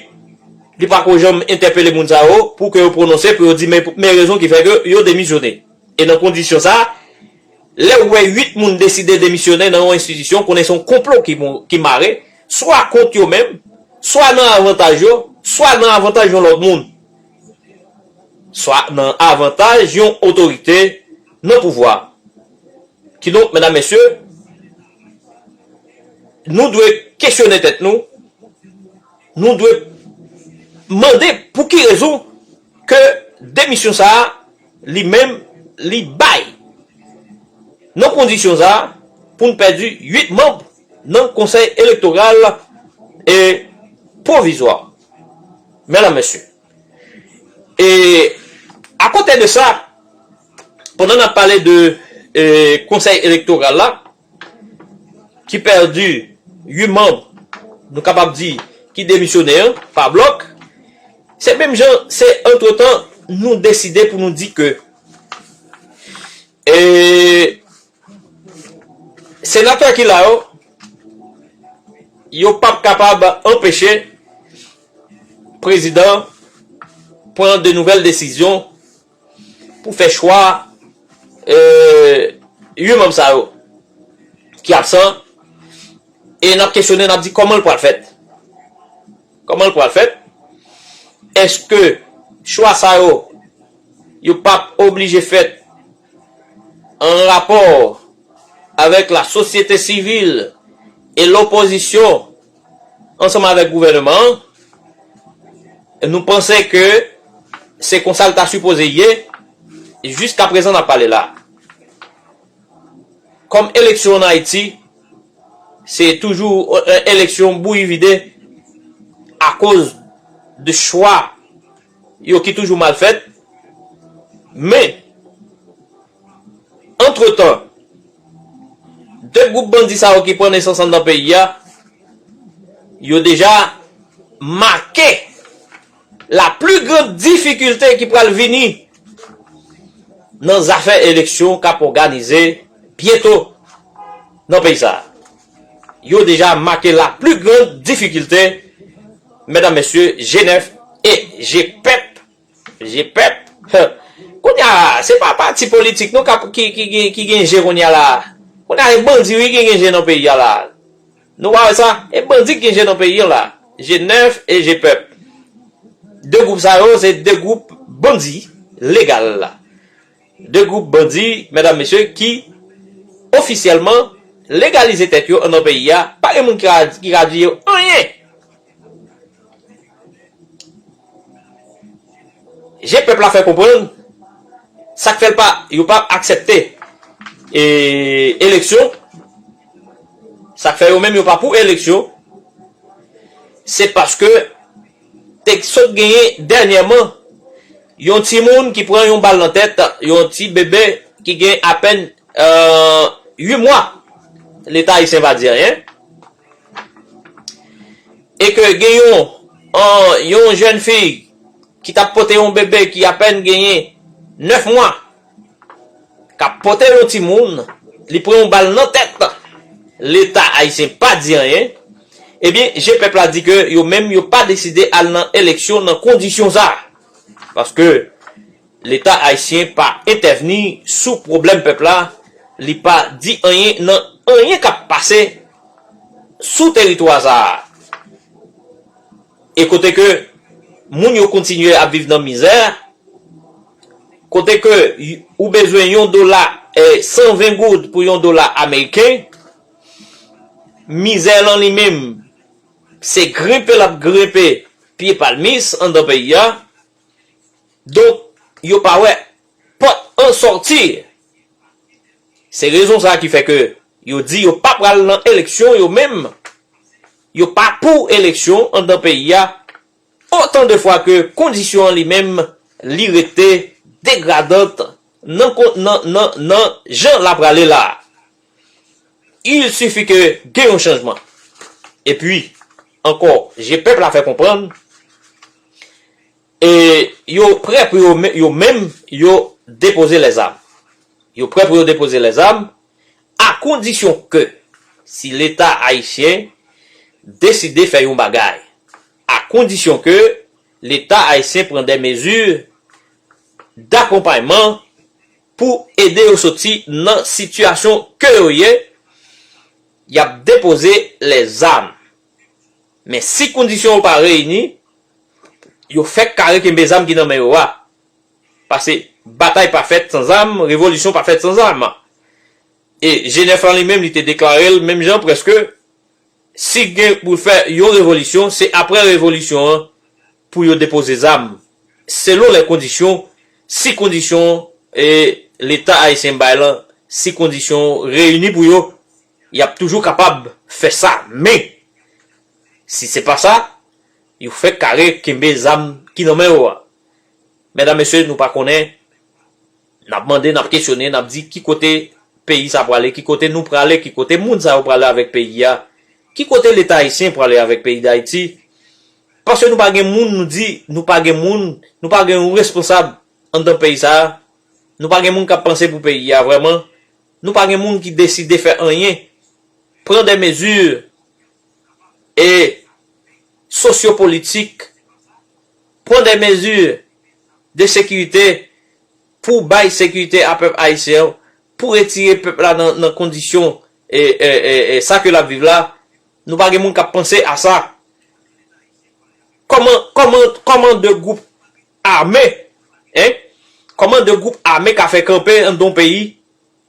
li pako janm entèpele moun sa yo pou ke yo pwononse, pou yo di men, men rezon ki fè ke yo demisyone. E nan kondisyon sa, lè w wè uit moun deside demisyone nan yon enstitisyon, konnen se yon konplo ki, ki mare, swa kont yo menm, swa nan avantaj yo, swa nan avantaj yon lòt moun, swa nan avantaj yon otorite nan pouvwa. Kidonk, medam, mesye, nou dwe kesyone tèt nou, nou dwe mande pou ki rezon ke demisyon sa a, li menm, li bay nan kondisyon sa a, pou n pèdi uit manm nan Konsèy Elektoral e Pwovizwa. Medam, mesye, e akote de sa, pandan n ap pale de, e, Konsèy Elektoral la, ki pèdi uit manm, nou kapab di, ki demisyone an, pa blòk, se menm jan, se antretan, nou deside pou nou di ke, e, senatè ki la yo, yo p ap kapab anpeche prezidan pran de nouvèl desizyon pou fè chwa, e, uit manm sa yo ki absan, e n ap kesyone, n ap di kòman l pral fèt. Kòman l pral fèt? Èske chwa sa yo, yo p ap oblije fèt an rapò avèk lasosyete sivil e lopozisyon ansanm avèk gouvènman an? Nou panse ke se konsa l ta sipoze ye, jiskaprezan n ap pale la. Kòm eleksyon ann Ayiti, se toujou, e, eleksyon bouyi vide akoz de chwa yo ki toujou mal fèt. Men, antretan, de gwoup bandi sa yo ki pran nesans anndan peyi a, yo deja make la pli gran difikilte ki pral vini nan zafè eleksyon k ap òganize byento nan peyi sa a. Yo deja make la pli gran difikilte, medam, mesye, G nèf e G pèp. G pèp. Kounye a, se pa pati politik non k ap, ki, ki, ki, ki gen je kounye a la. Kounye a, e bandi wi ki gen je nan peyi a la. Nou pa wè sa? E bandi ki gen je nan peyi a la. G nèf e G pèp. De gwoup sa yo, se de gwoup bandi legal la. De gwoup bandi, medam, mesye, ki ofisyèlman legalize tèt yo anndan peyi a. Pa gen moun ki ka, ki ka di yo anyen. G pèp la fè konprann sa k fè l pa, yo pa aksepte, e, eleksyon. Sa k fè yo menm yo pa pou eleksyon, se paske te sot genyen dènyèman yon timoun ki pran yon bal nan tèt, yon ti bebe ki gen apèn, e, uit mwa. Leta ayisyen pa di anyen. E ke gen yon, an, yon jèn fi ki t ap pote yon bebe ki apèn genyen nèf mwa, k ap pote yon timoun, li pran yon bal nan tèt, Leta ayisyen pa di anyen, ebyen, G pèp la di ke yo menm, yo pa deside al nan eleksyon nan kondisyon sa a. Paske Leta ayisyen pa entèvni sou pwoblèm pèp la, li pa di anyen nan anyen k ap pase sou teritwa sa a. E kote ke moun yo kontinye ap viv nan mizè, kote ke y-, ou bezwen yon dola, e, san ven goud pou yon dola ameriken, mizè lan li menm, se grenpe l ap grenpe pye palmis anndan peyi a. Donk, yo pa wè pòt an sòti. Se rezon sa a ki fè ke yo di yo pa pral nan eleksyon yo menm. Yo pa pou eleksyon anndan peyi a, otan de fwa ke kondisyon an li menm, li rete degradant nan kon-, nan, nan, nan jan l ap prale la a. Il sifi ke gen yon chanjman. Epi, ankò, G pèp la fè konprann, e yo prè pou yo, me-, yo menm, yo depoze lèzam. Yo prè pou yo depoze lèzam, a kondisyon ke si Leta ayisyen deside fè yon bagay, a kondisyon ke Leta ayisyen pran de mezi dakonpayman pou ede yo soti nan sitiyasyon ke yo ye, y ap depoze lèzam. Men si kondisyon yo pa reyini, yo fèk kare kenbe zam ki nan men yo a. Paske batay pa fèt san zam, revolisyon pa fèt san zam. E G nèf lan li menm, li te deklare l menm jan prèske, si gen pou fè yon revolisyon, se apre revolisyon an pou yo depoze zam. Selon lè kondisyon, si kondisyon, e, Leta ayisyen bay lan, si kondisyon reyini pou yo, y ap toujou kapab fè sa. Men, si se pa sa, yo fèk kare kenbe zam ki nan men yo a. Medam, mesye, nou pa konnen, n ap mande, n ap kesyone, n ap di ki kote peyi sa prale, ki kote nou prale, ki kote moun sa yo prale avèk peyi a, ki kote Leta ayisyen prale avèk peyi Dayiti. Paske nou pa gen moun, nou di, nou pa gen moun, nou pa gen yon responsab anndan peyi sa a. Nou pa gen moun k ap panse pou peyi a vrèman. Nou pa gen moun ki deside fè anyen, pran de mezi e sosyopolitik, pran de mezi de sekirite pou bay sekirite a pèp ayisyen an, pou retire pèp la nan, nan kondisyon e, e, e, e sa ke l ap viv la. Nou pa gen moun k ap panse a sa. Kòman, kòman, kòman de gwoup ame, en? Kòman de gwoup ame ka fè kanpe anndan yon peyi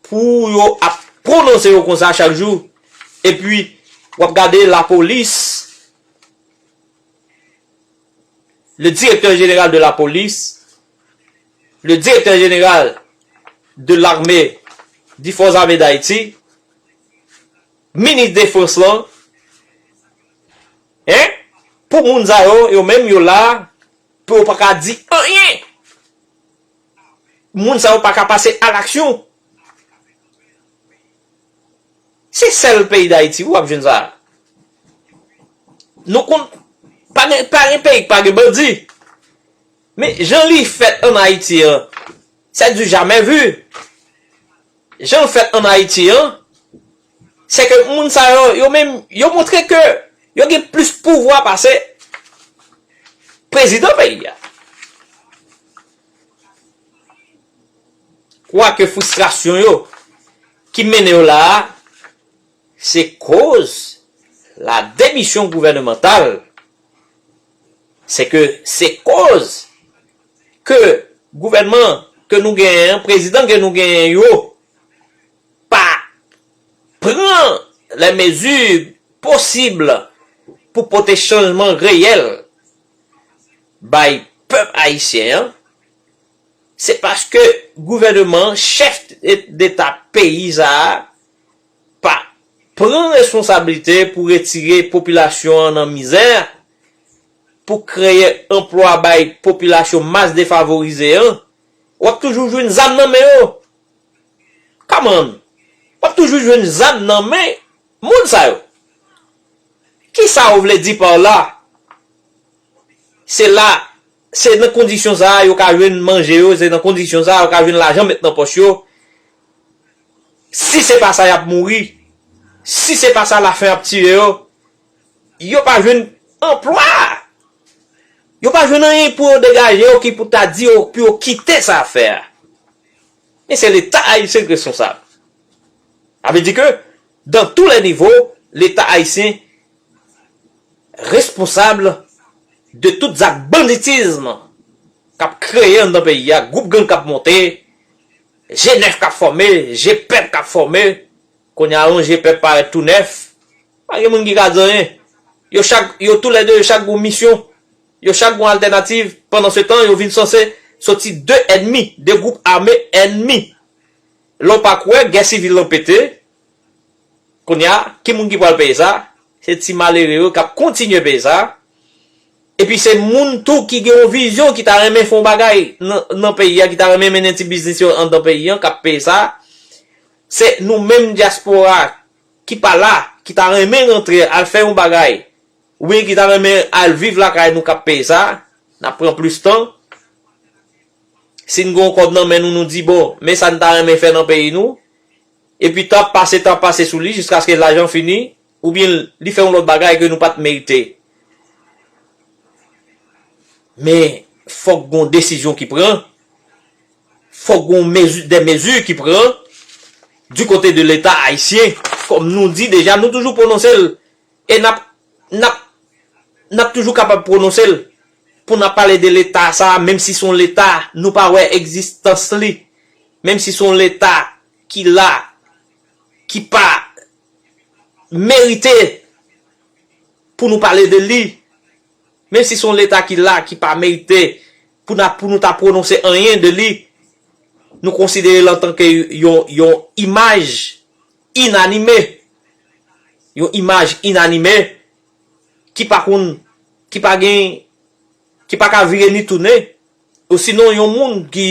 pou yo ap pwononse yo konsa chak jou? Epi, w ap gade lapolis, le directeur général de la police, le directeur général de l'armée, di Fòs Ame Dayiti, minis defans lan, en? Pou moun sa yo, yo menm yo la, pou yo pa ka di anyen. Moun sa yo pa ka pase alaksyon. Se sèl peyi Dayiti w ap jwenn sa. Nou konn, pa gen, pa gen peyi k pa gen bandi. Men jan li fèt ann Ayiti an, c'est du jamais vu. Jan l fèt ann Ayiti an, se ke moun sa yo, yo menm, yo montre ke yo gen plis pouvwa pase prezidan peyi a. Kwake fristrasyon yo ki mennen yo la a, se koz la demisyon gouvènemantal. Se ke, se koz ke gouvènman ke nou genyen an, prezidan ke nou genyen yo, pa pran les mesures possibles pou pote chanjman reyèl bay pèp ayisyen an, se paske gouvènman, chèf deta peyi sa a, pa pran responsablite pou retire popilasyon an nan mizè, pou kreye anplwa bay popilasyon mas defavorize an, w ap toujou jwenn zam nan men yo. Come on! W ap toujou jwenn zam nan men moun sa yo. Kisa w vle di pa la? Se la, se nan kondisyon sa a yo ka jwenn manje yo, se nan kondisyon sa a yo ka jwenn lajan met nan pòch yo. Si se pa sa, y ap mouri. Si se pa sa, lafen ap tiye yo. Yo pa jwenn anplwa. Yo pa jwenn anyen pou yo degaje yo ki pou ta di yo, pou yo kite sa ap fè a. Men se Leta ayisyen k responsab. Sa vle di ke, dans tous les niveaux, Leta ayisyen responsab de tout zak banditism k ap kreye anndan peyi a, gwoup gang k ap monte, G nèf k ap fòme, G pèp k ap fòme, kounye a yon G pèp parèt tou nèf, pa gen moun ki ka di anyen. Yo chak, yo toulède, yo chak gon misyon, yo chak gon altènativ, pandan se tan, yo vin sanse soti de ènmi, de gwoup ame ènmi. Lè w pa kwè, gè sivil lan pete, kounye a, ki moun ki pral peye sa? Se ti malere yo k ap kontinye peye sa. Epi se moun tou ki gen yon vizyon, ki ta renmen fè yon bagay nan, nan peyi a, ki ta renmen mennen ti biznis yo anndan peyi an, k ap peye sa. Se nou menm dyaspora ki pa la, ki ta renmen rantre al fè yon bagay, oubyen ki ta renmen al viv lakay nou k ap peye sa, n ap pran plis tan. Si n gen yon kòb nan men nou, nou di, bon, men sa n ta renmen fè nan peyi nou, epi tan ap pase, tan ap pase sou li, jiskaske lajan fini, oubyen li fè yon lòt bagay ke nou pa t merite. Men, fòk gon desizyon ki pran, fòk gon mezi, de mezi ki pran du kote de Leta ayisyen, kòm nou di deja, nou toujou pwononse l, e n ap, n ap, n ap toujou kapab pwononse l pou n ap pale de Leta sa a, menm si se yon Leta nou pa wè egzistans li, menm si se yon Leta ki la, ki pa merite pou nou pale de li, menm si se yon Leta ki la, ki pa merite pou n ap, pou nou ta pwononse anyen de li, nou konsidere l antanke yon, yon imaj inanime, yon imaj inanime ki pa konn, ki pa gen, ki pa ka vire ni tounen, osinon yon moun ki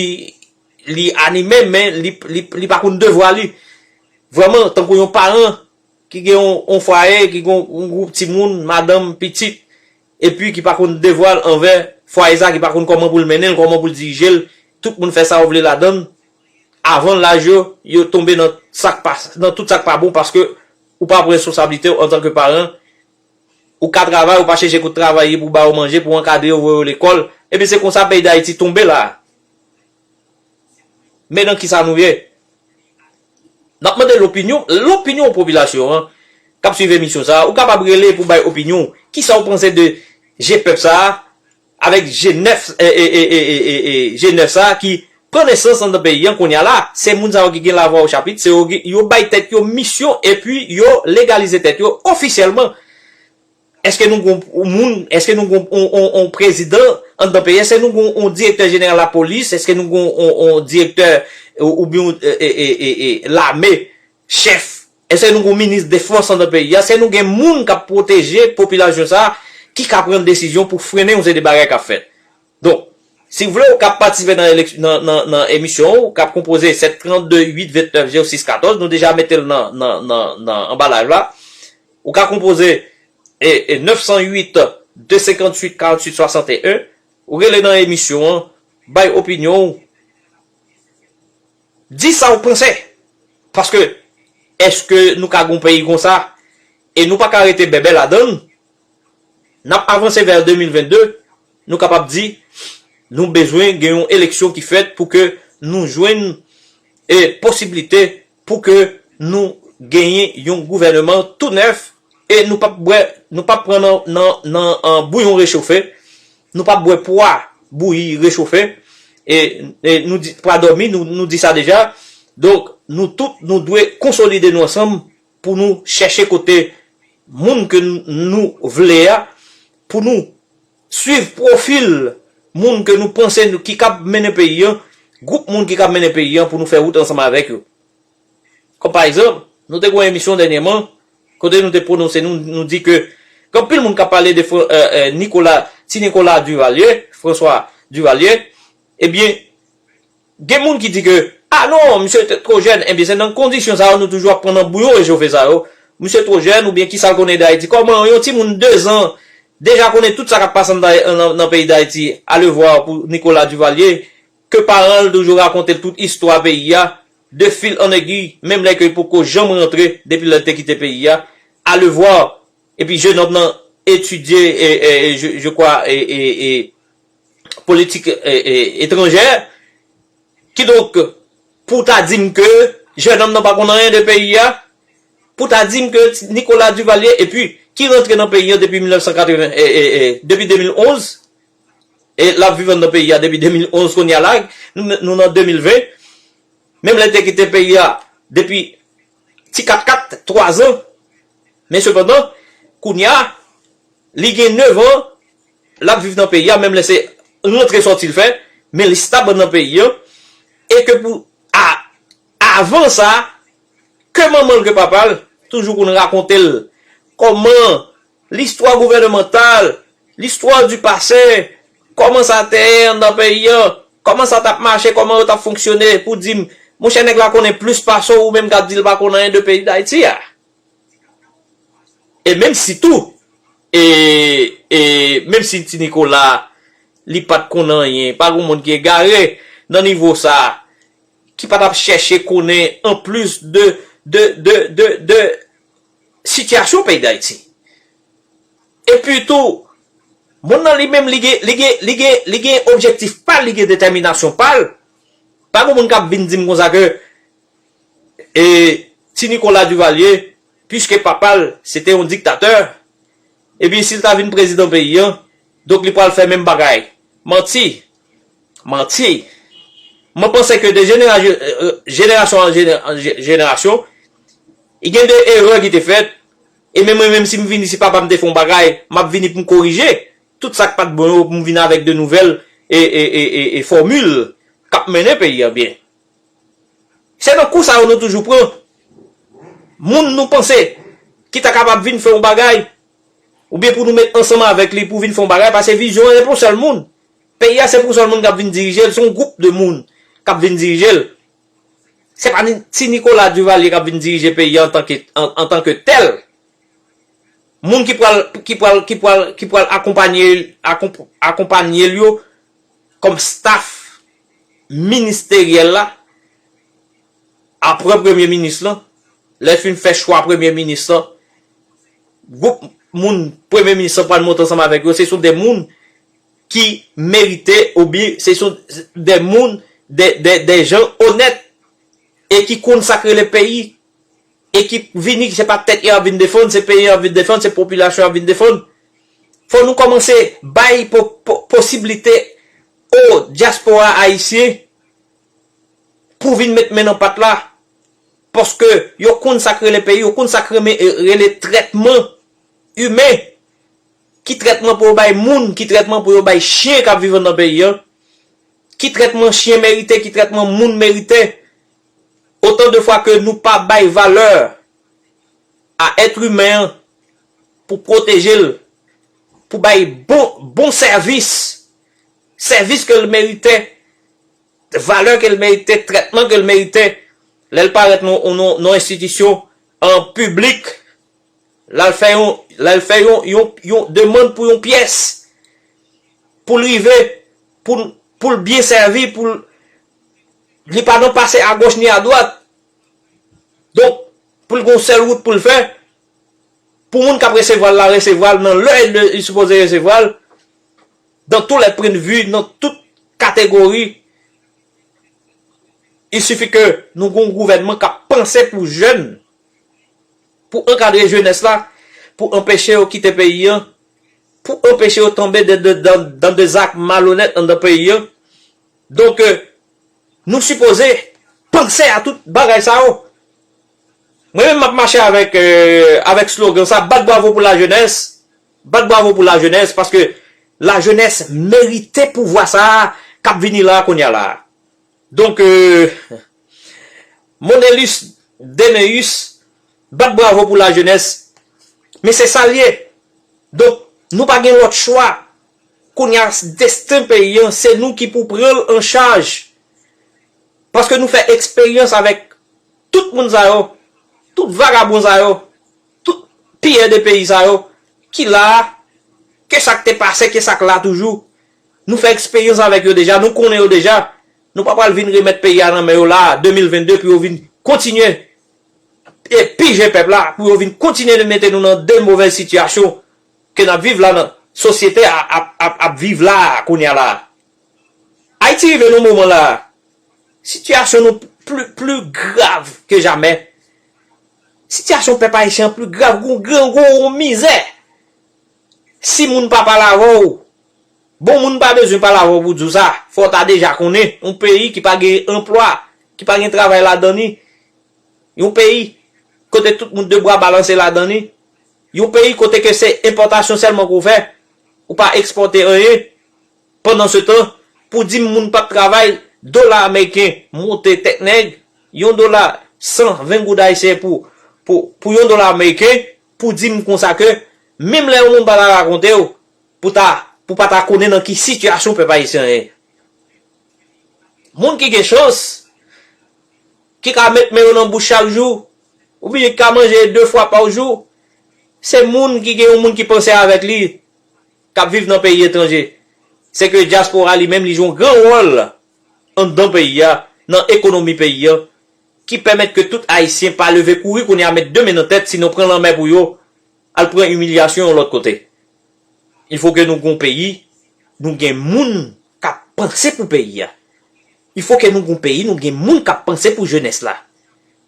li anime, men li, li, li pa konn devwa li. vrèman tankou yon paran ki gen yon, yon fwaye, ki gen yon gwoup timoun, madanm, pitit, epi ki pa konn devwa l anvè fwaye sa, ki pa konn kòman pou l mennen l, kòman pou l dirije l, tout moun fè sa yo vle ladan l, avan laj yo, yo tonbe nan sa k pa, nan tout sa k pa bon paske ou pa pran responsablite w antanke paran, ou ka travay, ou pa chèche kote travay ye pou ba yo manje, pou ankadre yo, voye yo lekòl. Epi se konsa peyi Dayiti tonbe la. Men nan kisa nou ye? N ap mande lopinyon, lopinyon popilasyon an k ap swiv emisyon sa a. Ou kapab rele pou bay opinyon w. Kisa w panse de je pèp sa a avèk je nèf, e, e, e, e, e, e, e, je nèf sa a ki pran nesans anndan peyi an kounye a la? Se moun sa yo ki gen lavwa o chapit, se yo ki, yo bay tèt yo misyon epi yo legalize tèt yo ofisyèlman. Èske nou gon moun, èske nou gon on, on, on prezidan anndan peyi? Èske nou gon on direktè jeneral lapolis? Èske nou gon on, on direktè, e, oubyen on, e, e, e, e, e, lame, chèf? Èske nou gon minis defans anndan peyi a? Èske nou gen moun k ap pwoteje popilasyon sa a, ki ka pran desizyon pou frennen yon seri de bagay k ap fèt? Donk, si w vle, ou ka patisipe nan, elèk- nan, nan, nan emisyon, ou ka konpoze sèt trannde uit vennèf zewo sis katòz. Nou deja mete l nan, nan, nan, nan anba live la. Ou ka konpoze e, e nèf san uit de senkantuit karantuit swasanteyen. Ou rele nan emisyon an, bay opinyon w, di sa w panse. Paske, èske nou ka gon peyi konsa e nou pa ka rete bèbè ladan l? N ap avanse vè de mil vennde, nou kapab di nou bezwen gen yon eleksyon ki fèt pou ke nou jwenn e posiblite pou ke nou genyen yon gouvèneman tou nèf e nou p ap bwè, nou p ap pran nan, nan, nan, an, bouyon rechofe, nou p ap bwè pwa bouyi rechofe, e, e nou di, pwa dòmi, nou, nou di sa deja. Donk, nou tout, nou dwe konsolide nou ansanm pou nou chèche kote moun ke n- nou vle a, pou nou swiv pwofil moun ke nou panse nou, ki kab mennen peyi an, gwoup moun ki kab mennen peyi an pou nou fè wout ansanm avèk yo. Kòm pa egzanp, nou te gen yon emisyon dènyèman, kote nou te pwononse nou, nou di ke gen anpil moun k ap pale de Fran- e, e, Nicolas, ti Nicolas Duvalier, François Duvalier, ebyen, gen moun ki di ke, a non, misye te two jèn, ebyen se nan kondisyon sa yo nou toujou ap pran nan bouyon rechofe sa yo. Misye two jèn oubyen kisa l konnen de Ayiti? Kòman yon timoun de zan deja konnen tout sa k ap pase anndan- nan, nan peyi Dayiti? Alevwa pou Nicolas Duvalier, ke paran l toujou rakonte l tout istwa peyi a, de fil an egiy, menm lè ke l poko janm rantre depi lè l te kite peyi a. Alevwa, epi jennonm nan etidye, e, e, e, je, je crois, e, e, e, politik, e, e, etranjè. Kidonk, pou w ta di m ke jennonm nan pa konn anyen de peyi a, pou w ta di m ke Nicolas Duvalier, epi ki rantre nan peyi a depi mil nèf san katreven, e, e, e, depi de mil onz, e l ap viv anndan peyi a depi de mil onz, kounye a la, nou, nou nan de mil ven, menm lè l te kite peyi a depi ti kat kat, twa zan, men sepandan, kounye a, li gen nèf an, l ap viv nan peyi a, menm lè se rantre sòti l fè, men li stab nan peyi an, e ke pou a, avan sa, ke manman l, ke papa l, toujou konn rakonte l kòman listwa gouvènemantal, listwa di pase, kòman sa te ye anndan peyi an, kòman sa t ap mache, kòman yo t ap fonksyone, pou di m, monchè, nèg la konnen plis pase w, ou menm k ap di l pa konn anyen de peyi Dayiti a. E menm si tou, e, e menm si Ti Nicolas, li pa t konn anyen, pa gen moun ki egare nan nivo sa, ki pa t ap chèche konnen anplis de, de, de, de, de sitiyasyon peyi Dayiti. Epi tou, moun nan li menm, li gen, li gen, li gen, li gen objektif pa l, li gen detèminasyon pa l. Pa gen moun k ap vin di m konsa ke, e, Ti Nicolas Duvalier, piske papa l, se te yon diktatè, ebyen, si l ta vin prezidan peyi an, donk li pral fè menm bagay. Manti. Manti. Mwen panse ke de jenera- e, e, jenerasyon an jene- an je- jenerasyon, i gen de erè ki te fèt, e menm mwen menm si m vini, si papa m te fè yon bagay, m ap vini pou m korije tout sa k pa t bon yo, pou m vin avèk de nouvèl e, e, e, e, e fòmil k ap mennen peyi an byen. Se nan kou sa yo nou toujou pran moun nou panse ki ta kapab vin fè yon bagay, oubyen pou nou met ansanm avèk li pou vin fè yon bagay, paske vizyon an se pou yon sèl moun. Peyi a se pou yon sèl moun k ap vin dirije l, se yon gwoup de moun k ap vin dirije l. Se pa ni, ti Nicolas Duvalier k ap vin dirije peyi a antanke, an, antanke tèl. Moun ki pral, ki pral, ki pral, ki pral akonpanye, akonp-, akonpanye l yo kòm staff ministeryèl la, apre premye minis lan, lè l fin fè chwa premye minis lan, gwoup moun premye minis lan pral monte ansanm avèk yo, se sou de moun ki merite, oubyen se sou de moun, de, de, de jan onèt e ki konn sa k rele peyi, e ki vini, se pa tèt yo ap vin defann, se peyi yo ap vin defann, se popilasyon yo ap vin defann. Fò nou kòmanse bay po, po, posiblite o dyaspora ayisyen pou vin met men nan pat la, paske yo konn sa k rele peyi, yo konn sa k reme, rele trètman imen, ki trètman pou yo bay moun, ki trètman pou yo bay chen k ap viv anndan peyi an, ki trètman chen merite, ki trètman moun merite. Otan de fwa ke nou pa bay valè a èt imen an pou pwoteje l, pou bay bon, bon sèvis, sèvis ke l merite, valè ke l merite, trètman ke l merite, lè l parèt nan, nan, nan enstitisyon an piblik, lè l fè yon, lè l fè yon, yon, yon demann pou yon pyès, pou l rive, pou, pou l byen sèvi, pou l, li pa nan pase agòch ni adwat. Donk, pou l gen yon sèl wout pou l fè, pou moun k ap resevwa l la resevwa l nan lè li, li sipoze resevwa l, dans tous les points de vue, nan tout kategori. Il suffit ke nou gen yon gouvènman k ap panse pou jèn, pou ankadre jenès la, pou anpeche yo kite peyi an, pou anpeche yo tonbe de, de, dans, dans des actes malhonnêtes anndan peyi an. Donk, euh, nou sipoze panse a tout bagay sa yo. Mwen menm m ap mache avèk, euh, avèk slogan sa, bat bravo pou lajenès, bat bravo pou lajenès, paske lajenès merite pouvwa sa a k ap vini la a kounye a la a. Donk, euh, Monelus Deneus, bat bravo pou lajenès, men se sa l ye. Donk, nou pa gen lòt chwa. Kounye a, desten peyi an, se nou ki pou pran l an chaj. Paske nou fè eksperyans avèk tout moun sa yo, tout vagabon sa yo, tout piyè de peyi sa yo, ki la a, ke sa k te pase, ke sa k la toujou. Nou fè eksperyans avèk yo deja, nou konnen yo deja. Nou pa pral vin remèt peyi a nan men yo la a, de mil vennde, pou yo vin kontinye e pije pèp la, pou yo vin kontinye mete nou nan de movèz sitiyasyon ke n ap viv la, nan sosyete a ap, ap, ap viv la a, kounye a la a. Ayiti rive nan moman la a, sitiyasyon nou pli, pli grav ke jamè. Sitiyasyon pèp ayisyen an pli grav, gon grangou, gon mizè. Si moun pa pale avè w, bon, moun pa bezwen pale avè w pou di w sa. Fò w ta deja konnen, yon peyi ki pa gen anplwa, ki pa gen travay ladan li, yon peyi kote tout moun de bra balanse ladan li, yon peyi kote ke se enpòtasyon sèlman ke w fè, ou pa ekspòte anyen. Pandansetan, pou di m moun p ap travay, dola ameriken monte tèt nèg, yon dola san ven goud ayisyen pou, pou, pou yon dola ameriken, pou di m konsa ke, menm lè yon moun pa ta rakonte w, pou ta, pou pa ta konnen nan ki sitiyasyon pèp ayisyen an ye. Moun ki gen chans, ki ka met men yo nan bouch chak jou, oubyen ki ka manje de fwa pa jou, se moun ki gen yon moun ki panse avèk li, k ap viv nan peyi etranje. Se ke dyaspora li menm, li jwe yon gran wòl anndan peyi a, nan ekonomi peyi a, ki pèmèt ke tout Ayisyen pa leve kouri kounye a met de men nan tèt, sinon pran lanmè pou yo, al pran imilyasyon yon lòt kote. Il faut que nou gen yon peyi, nou gen moun k ap panse pou peyi a. Il faut que nou gen yon peyi, nou gen moun k ap panse pou jenès la.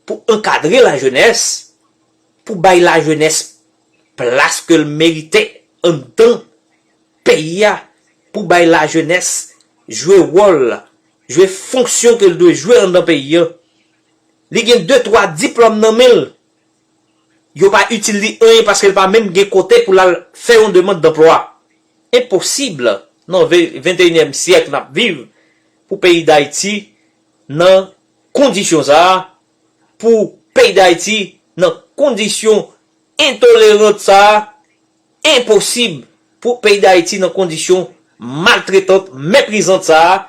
Pou ankadre lajenès, pou bay lajenès plas ke l merite anndan peyi a, pou bay lajenès jwe wòl, jwe fonksyon ke l dwe jwe anndan peyi a. Li gen de, twa diplòm nan men l. Yo pa itil li anyen paske l pa menm gen kote pou l al fè yon demann danplwa. Enposib nan ve-, venteyinyèm syèk n ap viv pou peyi Dayiti nan kondisyon sa a, pou peyi Dayiti nan kondisyon entolerant sa a, enposib pou peyi Dayiti nan kondisyon maltretant, meprizant sa a,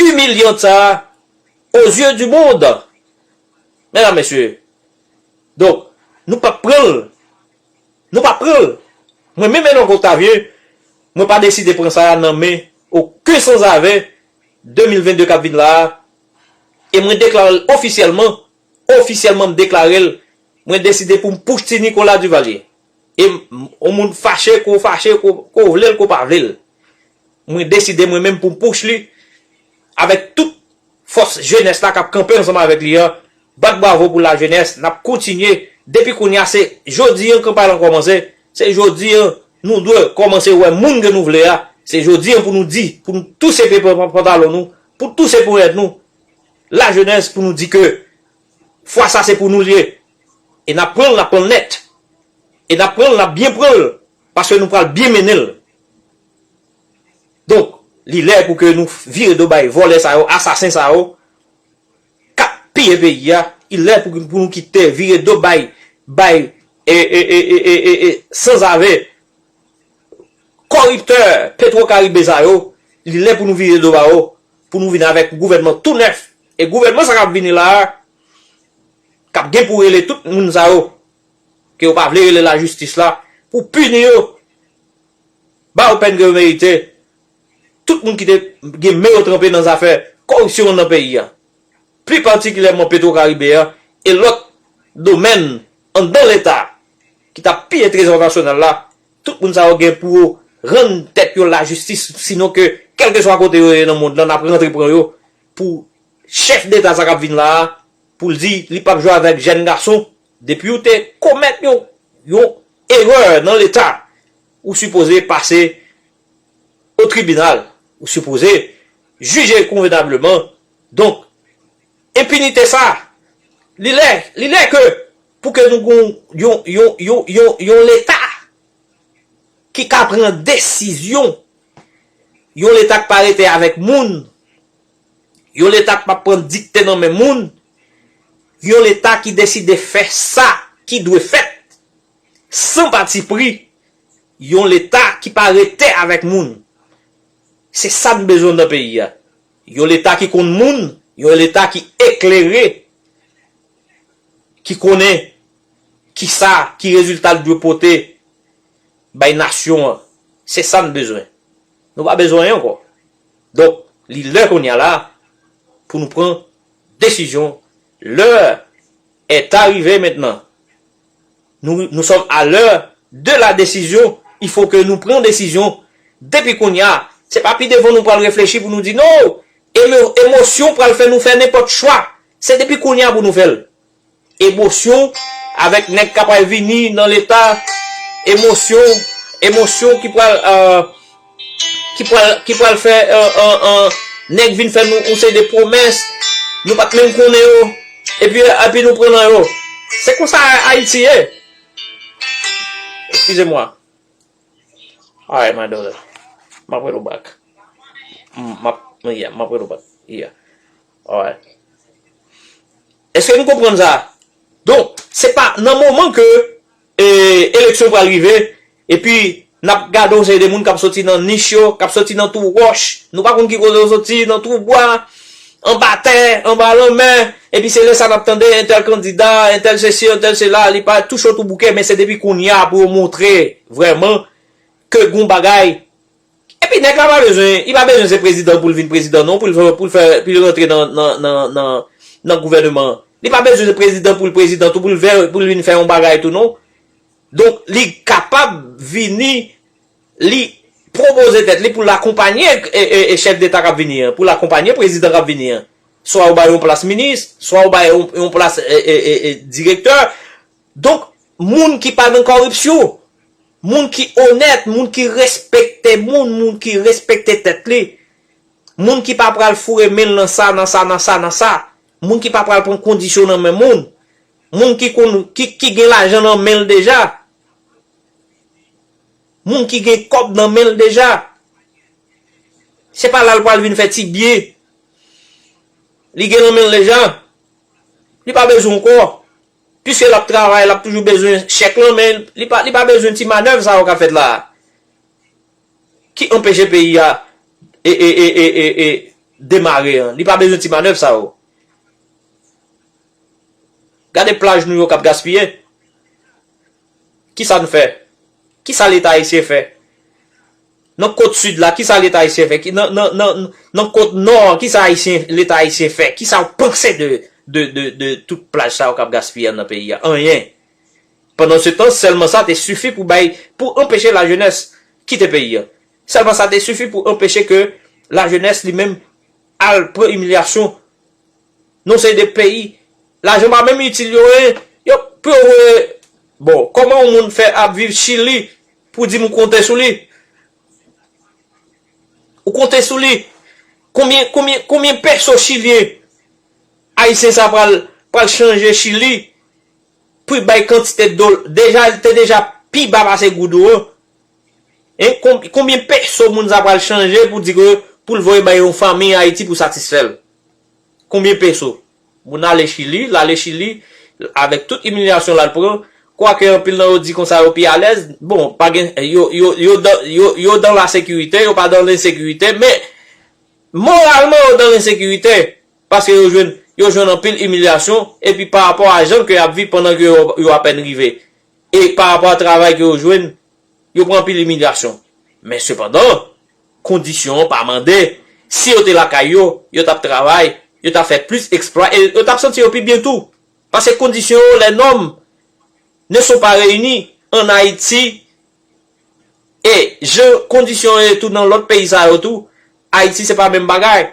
imilyant sa a, aux yeux du monde. Medam, mesye, donk, nou p ap pran l. Nou p ap pran l. Mwen menm, Enock Octavien, mwen pa deside pran sa a nan men okenn sanzave de mil vennde k ap vin la a. E mwen deklare l ofisyèlman, ofisyèlman m deklare l, mwen deside pou m pouch ti Nicolas Duvalier. E m, yon moun fache, ke w fache, ke w, ke w vle l, ke w pa vle l. Mwen deside mwen menm pou m pouch li avèk tout fòs jenès la k ap kanpe ansanm avèk li an. Bat bravo pou lajenès, n ap kontinye. Depi kounye a, se jodi an kanpay lan kòmanse. Se jodi an nou dwe kòmanse wè moun ke nou vle a. Se jodi an pou nou di, pou nou touse pe pantalon nou, pou touse ponyèt nou. Lajenès pou nou di ke fwa sa se pou nou l ye. E n ap pran l, n ap pran l nèt. E n ap pran l, n ap byen pran l, paske nou pral byen mennen l. Donk, li lè pou ke nou vire do bay vòlè sa yo, asasen sa yo, k ap piye peyi a. Li lè pou, pou nou kite vire do bay, bay, e, e, e, e, e, e, e, sanzave, kòriptè, petwokaribe sa yo. Li lè pou nou vire do ba yo, pou nou vin avèk gouvènman tou nèf. E gouvènman sa k ap vini la a, k ap gen pou rele tout moun sa yo, ke yo pa vle rele lajistis la, pou pini yo, ba yo pèn ke yo merite. Tout moun ki te gen men yo tranpe nan zafè kòripsyon nan peyi a, pli patikilyèman Petwokaribe a, e lòt domèn anndan Leta ki t ap piye trezò nasyonal la, tout moun sa yo gen pou yo rann tèt yo lajistis, sinon ke, kèlkeswa kote yo ye nan mond lan, n ap rantre pran yo pou chèf deta sa k ap vin la a, pou l di li p ap jwe avèk jèn gason. Depi w te komèt yon, yon erè nan Leta, ou sipoze pase o tribinal, ou sipoze jije konvenableman. Donk, enpinite sa, li lè, li lè ke pou ke nou gon yon, yon, yon, yon, yon Leta ki ka pran desizyon, yon Leta k pa rete avèk moun, yon Leta k pa pran dikte nan men moun, yon Leta ki deside fè sa ki dwe fèt, san patipri, yon Leta ki pa rete avèk moun. Se sa n bezwen nan peyi a. Yon Leta ki konn moun, yon Leta ki eklere, ki konnen kisa, ki rezilta l dwe pote bay nasyon an. Se sa n bezwen. Nou pa bezwen anyen ankò. Donk, li lè kounye a la pou nou pran desizyon. L'heure est arrivée maintenant. Nous, nous sommes à l'heure de la décision. Il faut que nou pran desizyon depi kounye a. Se pa pi devan nou pral reflechi pou nou di non. Emo-, emosyon pral fè nou fè nenpòt chwa. Se depi kounye a pou nou fè l. Emosyon avèk nèg k ap pral vini nan Leta. Emosyon, emosyon ki pral, euh, ki pral, ki pral fè, euh, euh, euh, nèg vin fè nou yon seri de pwomès nou pa t menm konnen yo, epi, epi nou pran nan yo. Se konsa Ayiti ye. Excusez-moi. Alright, my daughter. M ap rele w back. M, m ap, yeah, m ap rele w back. Yeah. Alright. Èske nou konprann sa? Donk, se pa nan moman ke, e, eleksyon pral rive, epi n ap gade yon seri de moun k ap soti nan nich yo, k ap soti nan twou wòch, nou pa konn ki kote yo soti, nan twou bwa, anba tè, anba lanmè, epi se lè sa n ap tande entèl kandida, entèl sesi, entèl sela, li pa touche twou bouke, men se depi kounye a pou yo montre vrèman ke gon bagay. Epi nèg la pa bezwen, li pa bezwen se prezidan pou l vin prezidan non, pou l, pou l fè, pou l rantre nan, nan, nan, nan, nan gouvèneman an. Li pa bezwen se prezidan pou l prezidan tou, pou l vè, pou l vin fè yon bagay tou non. Donk, li kapab vini, li pwopoze tèt li pou l akonpanye, e, e, e chèf deta k ap vini an, pou l akonpanye prezidan k ap vini an. Swa yo ba l yon plas minis, swa yo ba l yon, yon plas, e, e, e, e, direktè. Donk, moun ki pa nan kòripsyon, moun ki onèt, moun ki respekte moun, moun ki respekte tèt li, moun ki pa pral foure men l nan sa, nan sa, nan sa, nan sa, moun ki pa pral pran kondisyon nan men moun, moun ki konn, ki, ki gen lajan nan men l deja, moun ki gen kòb nan men l deja. Se pa la l pral vin fè ti byen. Li gen nan men l deja. Li pa bezwen ankò. Piske l ap travay, l ap toujou bezwen chèk lan, men li pa, li pa bezwen ti manèv sa yo k ap fèt la a. Ki anpeche peyi a e, e, e, e, e, e demare an. Li pa bezwen ti manèv sa yo. Gade plaj nou yo k ap gaspiye. Kisa n fè? Kisa Leta ayisyen fè? Nan kot sid la, kisa Leta ayisyen fè? Ki, nan, nan, nan, nan kot nò, kisa ayisyen, Leta ayisyen fè? Kisa w panse de, de, de, de tout plaj sa yo k ap gaspiye nan peyi a? Anyen. Pandan se tan, sèlman sa te sifi pou bay, pou anpeche lajenès kite peyi a. Sèlman sa te sifi pou anpeche ke lajenès li menm al pran imilyasyon nan seri de peyi. Lajan pa menm itil yo, en. Yo, pou yo voye, bon, kòman yon moun fè ap viv Chili pou di m ou konte sou li? Ou konte sou li? Konbyen, konbyen, konbyen peso chilyen ayisyen sa pral, pral chanje Chili pou bay kantite dol-, deja, li te deja pi ba pase goud ou an. En, kon-, konbyen peso moun sa pral chanje pou di ke pou l voye bay yon fanmi Ayiti pou satisfè l? Konbyen peso? Moun ale Chili, l ale Chili avèk tout imilyasyon l al pran. Kwake anpil nan yo di konsa yo pi alèz. Bon, pa gen, yo, yo, yo dan, yo, yo dan lasekirite, yo pa dan lensekirite, men moralman yo dan lensekirite. Paske yo jwenn, yo jwenn anpil imilyasyon, epi pa rapò a jan ke y ap viv pandan ke yo, yo apèn rive. E pa rapò a travay ke yo jwenn, yo pran anpil imilyasyon. Men sepandan, kondisyon an pa mande. Si yo te lakay yo, yo t ap travay, yo t ap fè plis eksplwa, e yo t ap santi yo pi byen tou. Paske kondisyon yo, les normes ne sont pas réunies en Haïti, e jan kondisyon yo ye tou nan lòt peyi sa yo tou, Ayiti se pa menm bagay.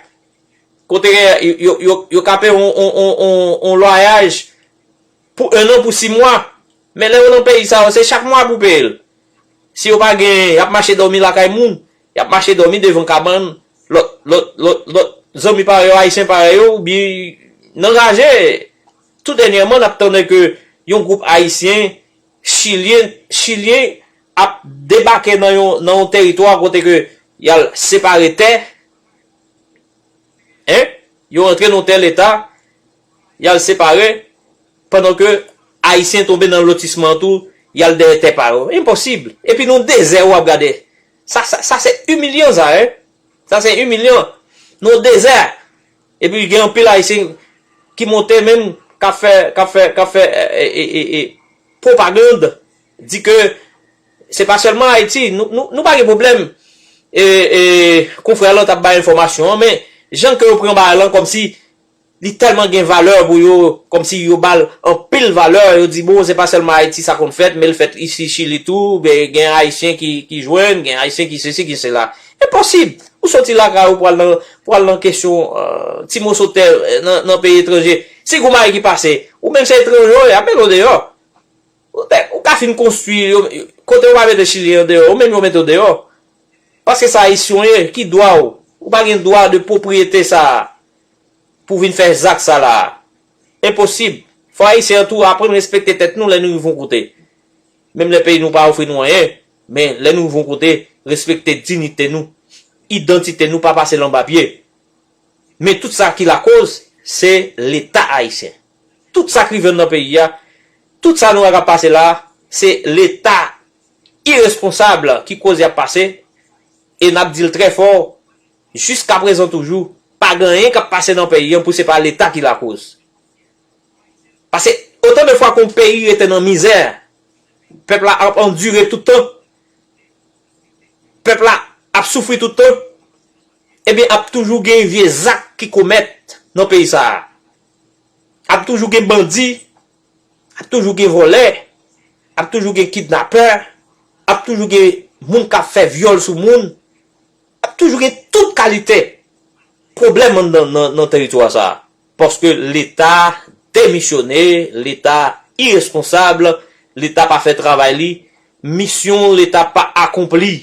Kote yo, yo, yo, yo ka peye on, on, on, on, on lwayaj pou en an, pou sis mwa. Men lè yo nan peyi sa yo, se chak mwa pou peye l. Si yo pa gen, y ap mache dòmi lakay moun, y ap mache dòmi devan kabann lòt, lòt, lòt, lòt zanmi parèy yo, ayisyen parèy yo, oubyen nan raje. Tou dènyèman, n ap tande ke yon gwoup ayisyen, chilyen, chilyen ap debake nan yon, nan yon teritwa kote ke y al separe tè, en, yo rantre nan tè Leta, y al separe, pandan ke Ayisyen tonbe nan lotisman an tou, y al dèyè tè pa yo. Enposib. Epi nan dezè w ap gade. Sa, sa, sa se imilyan sa, en. Sa se imilyan. Nan dezè. Epi gen anpil Ayisyen ki monte menm, k ap fè, k ap fè, k ap fè, e, e, e, e, pwopagann, di ke se pa sèlman Ayiti, nou, nou, nou pa gen pwoblèm. E, e, konfrè lan t ap bay enfòmasyon an, men jan ke yo pran bagay lan kòmsi li tèlman gen valè pou yo, kòmsi yo ba l anpil valè, yo di, bon, se pa sèlman Ayiti sa konn fèt, men l fèt isi Chili tou, gen, gen Ayisyen ki, ki jwenn, gen Ayisyen ki sesi, ki sela. Enposib! Ou soti lakay ou pral nan, pral nan kesyon, euh, ti moso tè, euh, nan, nan peyi etranje. Si gon bagay ki pase, ou menm se etranje w ye, y ap mete w deyò. Ou te, ou ka fin konstwi, yo, yo, kote yo pa mete Chilyen an deyò, ou menm yo mete w deyò. Paske se Ayisyen w ye, ki dwa w? Ou pa gen dwa de pwopriyete sa a pou vin fè zak sa la a. Enposib. Fò Ayisyen an tou aprann respekte tèt nou lè nou rive yon kote. Menm lè peyi nou pa ofri nou anyen, men lè nou rive yon kote, respekte diyite nou, idantite nou pa pase l anba pye. Men tout sa ki lakoz, se Leta ayisyen. Tout sa k rive n nan peyi a, tout sa nou wè k ap pase la, se Leta iresponsab ki koz y ap pase, e n ap di l trè fò, jiskaprezan toujou, pa gen anyen k ap pase nan peyi an pou se pa Leta ki lakoz. Paske otan de fwa ke yon peyi rete nan mizè, pèp la ap andire tout tan, pèp la ap soufri tout tan, ebyen ap toujou gen vye zak ki komèt nan peyi sa a. Ap toujou gen bandi, ap toujou gen vòlè, ap toujou gen kidnapè, ap toujou gen moun k ap fè vyòl sou moun, ap toujou gen tout kalite pwoblèm nan, nan, nan teritwa sa a. Paske Leta demisyone, Leta iresponsab, Leta pa fè travay li, misyon Leta pa akonpli.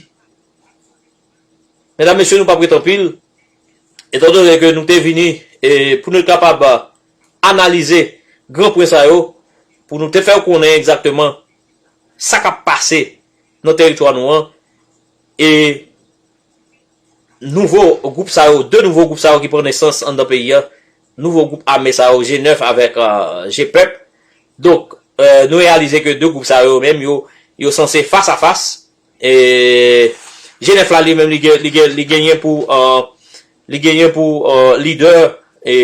Medam, mesye, nou p ap ret anpil. Etandone ke nou te vini, e, pou nou kapab analize gran pwen sa yo, pou nou te fè w konnen egzakteman sa k ap pase nan teritwa nou an, e nouvo gwoup sa yo, de nouvo gwoup sa yo ki pran nesans anndan peyi a, nouvo gwoup ame sa yo, G nèf avèk, euh, G pèp. Donk, euh, nou reyalize ke de gwoup sa yo menm, yo, yo sanse fas a fas. E G nèf la li menm, li gen, li gen, li genyen pou, euh, li genyen pou, euh, lidè, e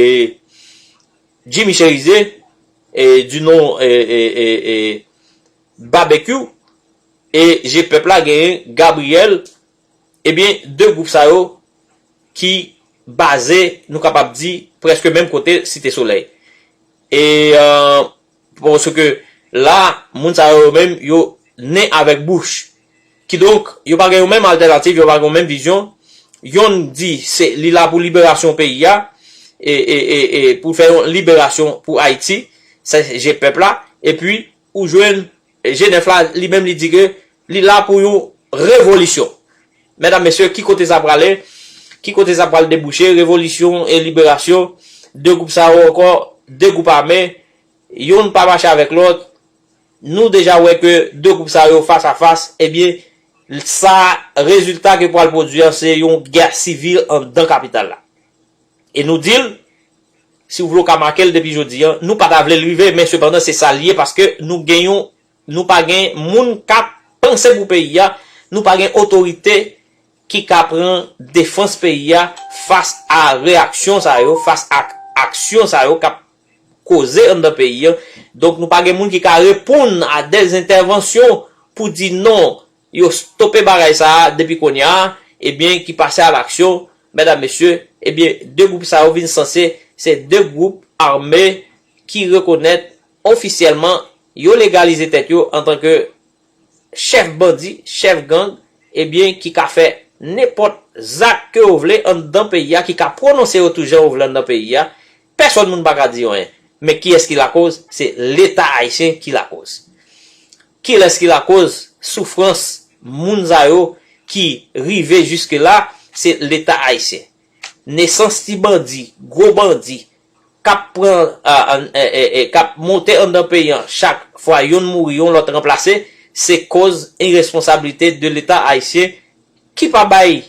Jimmy Chérizier, e, du nom, e, e, e, e, Babekyou, e G Pèp la genyen Gabriel, ebyen, de gwoup sa yo ki baze, nou kapab di, prèske menm kote Site Solèy. E, e, paske la, moun sa yo menm, yo nen avèk bouch. Kidonk, yo pa gen yon menm altènativ, yo pa gen yon menm vizyon. Yonn di se li la pou liberasyon peyi a, e, e, e, e pou fè yon liberasyon pou Ayiti, se G Pèp la, epi ou jwenn G nèf la, li menm li di ke li la pou yon revolisyon. Medam, mesye, ki kote sa prale? Ki kote sa pral debouche? Revolisyon e liberasyon, de gwoup sa yo ankò, de gwoup ame, yonn pa mache avèk lòt. Nou deja wè ke de gwoup sa yo fas a fas, ebyen, sa, rezilta ke pral pwodui an, se yon gè sivil anndan kapital la. E nou di l, si w vle w ka make l depi jodi an, nou pa ta vle l rive, men sepandan se sa l ye, paske nou gen yon, nou pa gen moun k ap panse pou peyi a, nou pa gen otorite ki ka pran defans peyi a fas a reyaksyon sa yo, fas ak aksyon sa yo k ap koze anndan peyi a. Donk, nou pa gen moun ki ka reponn a dèzentèvansyon pou di non, yo stope bagay sa a depi kounye a, ebyen, ki pase a laksyon, medam, mesye, ebyen, de gwoup sa yo vin sanse se de gwoup ame ki rekonèt ofisyèlman, yo legalize tèt yo antanke chèf bandi, chèf gang, ebyen, ki ka fè nenpòt zak ke yo vle anndan peyi a, ki ka pwononse yo tou jan yo vle anndan peyi a. Pèsòn moun pa ka di yo anyen. Men kiyès ki lakoz? Se Leta ayisyen ki lakoz. Kilès ki lakoz soufrans moun sa yo ki rive jiske la? Se Leta ayisyen. Nesans ti bandi, gwo bandi, k ap pran, a, a, e, e, e, k ap monte anndan peyi an, chak fwa yonn mouri, yon lòt ranplase, se koz iresponsablite de Leta ayisyen ki pa bay,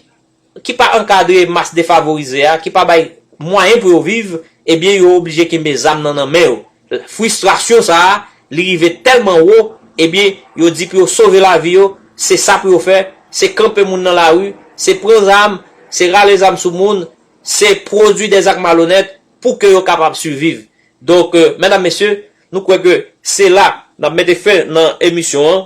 ki pa ankadre mas defavorize a, ki pa bay mwayen pou yo viv, ebyen, yo oblije kenbe zam nan nan men yo. Fristrasyon sa a, li rive tèlman wo, ebyen, yo di pou yo sove lavi yo, se sa pou yo fè, se kanpe moun nan lari, se pran zam, se rale zam sou moun, se pwodui dèzak malonèt pou ke yo kapab siviv. Donk, e, medam, mesye, nou kwè ke se la n ap mete fen nan emisyon an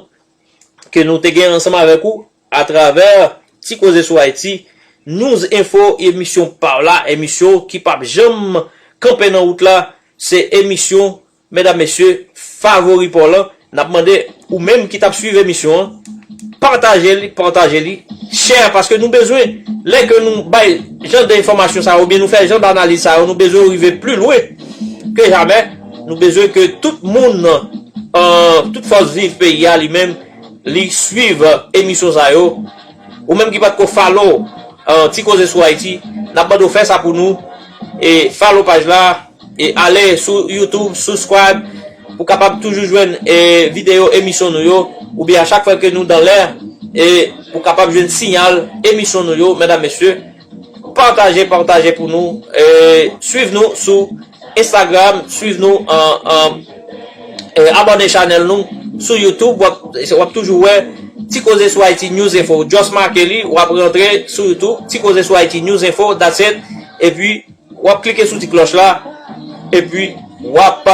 ke nou te gen ansanm avèk ou atravè Ti Koze sou Ayiti, News Info, emisyon pa w la, emisyon ki p ap janm kanpe nan wout la, se emisyon, medam, mesye, favori pa w lan. N ap mande ou menm ki t ap swiv emisyon an, pataje li, pataje li, share, paske nou bezwen, lè ke nou bay jan de enfòmasyon sa yo, oubyen nou fè jan danaliz sa yo, nou bezwen rive pli lwen ke jamè. Nou bezwen ke tout moun, e, tout fòs viv peyi a li menm, li swiv emisyon sa yo. Ou menm ki pa t ko follow, e, Ti Koze sou Ayiti, n ap mande w fè sa pou nou. E follow paj la, e ale sou YouTube, subscribe, pou kapab toujou jwenn, e, videyo emisyon nou yo, oubyen a chak fwa ke nou dan lè, e pou kapab jwenn siyal emisyon nou yo, medam, mesye. Pataje, pataje pou nou. E, swiv nou sou Instagram, swiv nou an, an, e, abòne chanèl nou sou YouTube. W ap, w ap toujou wè Ti Koze sou Ayiti News Info. Just make li, w ap rantre sou YouTube, Ti Koze sou Ayiti News Info, that's it. Epi, w ap klike sou ti klòch la, epi w ap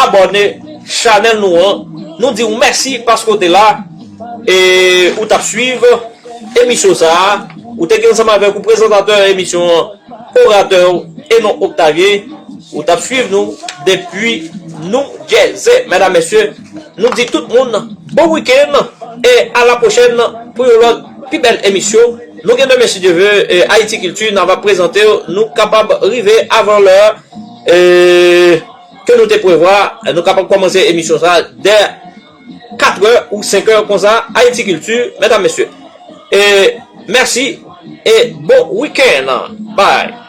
abòne chanèl nou an. Nou di w mèsi paske w te la, e ou t ap swiv emisyon sa a. Ou te gen ansanm avèk ou prezantatè emisyon an, oratè w, Enon Octavien. Ou t ap swiv nou depi New Jersey. Medam, mesye, nou di tout moun bon wikenn e a la pwochèn pou yon lòt pi bèl emisyon. Nou gen demen, si Dye ve, e, Ayiti Kilti, n ap prezante w, nou kapab rive avan lè, e, ke nou te prevwa, nou kapab kòmanse emisyon sa dè katrè ou senkè konsa, Ayiti Kilti, medam, mesye. E mèsi e bon wikenn. Bye.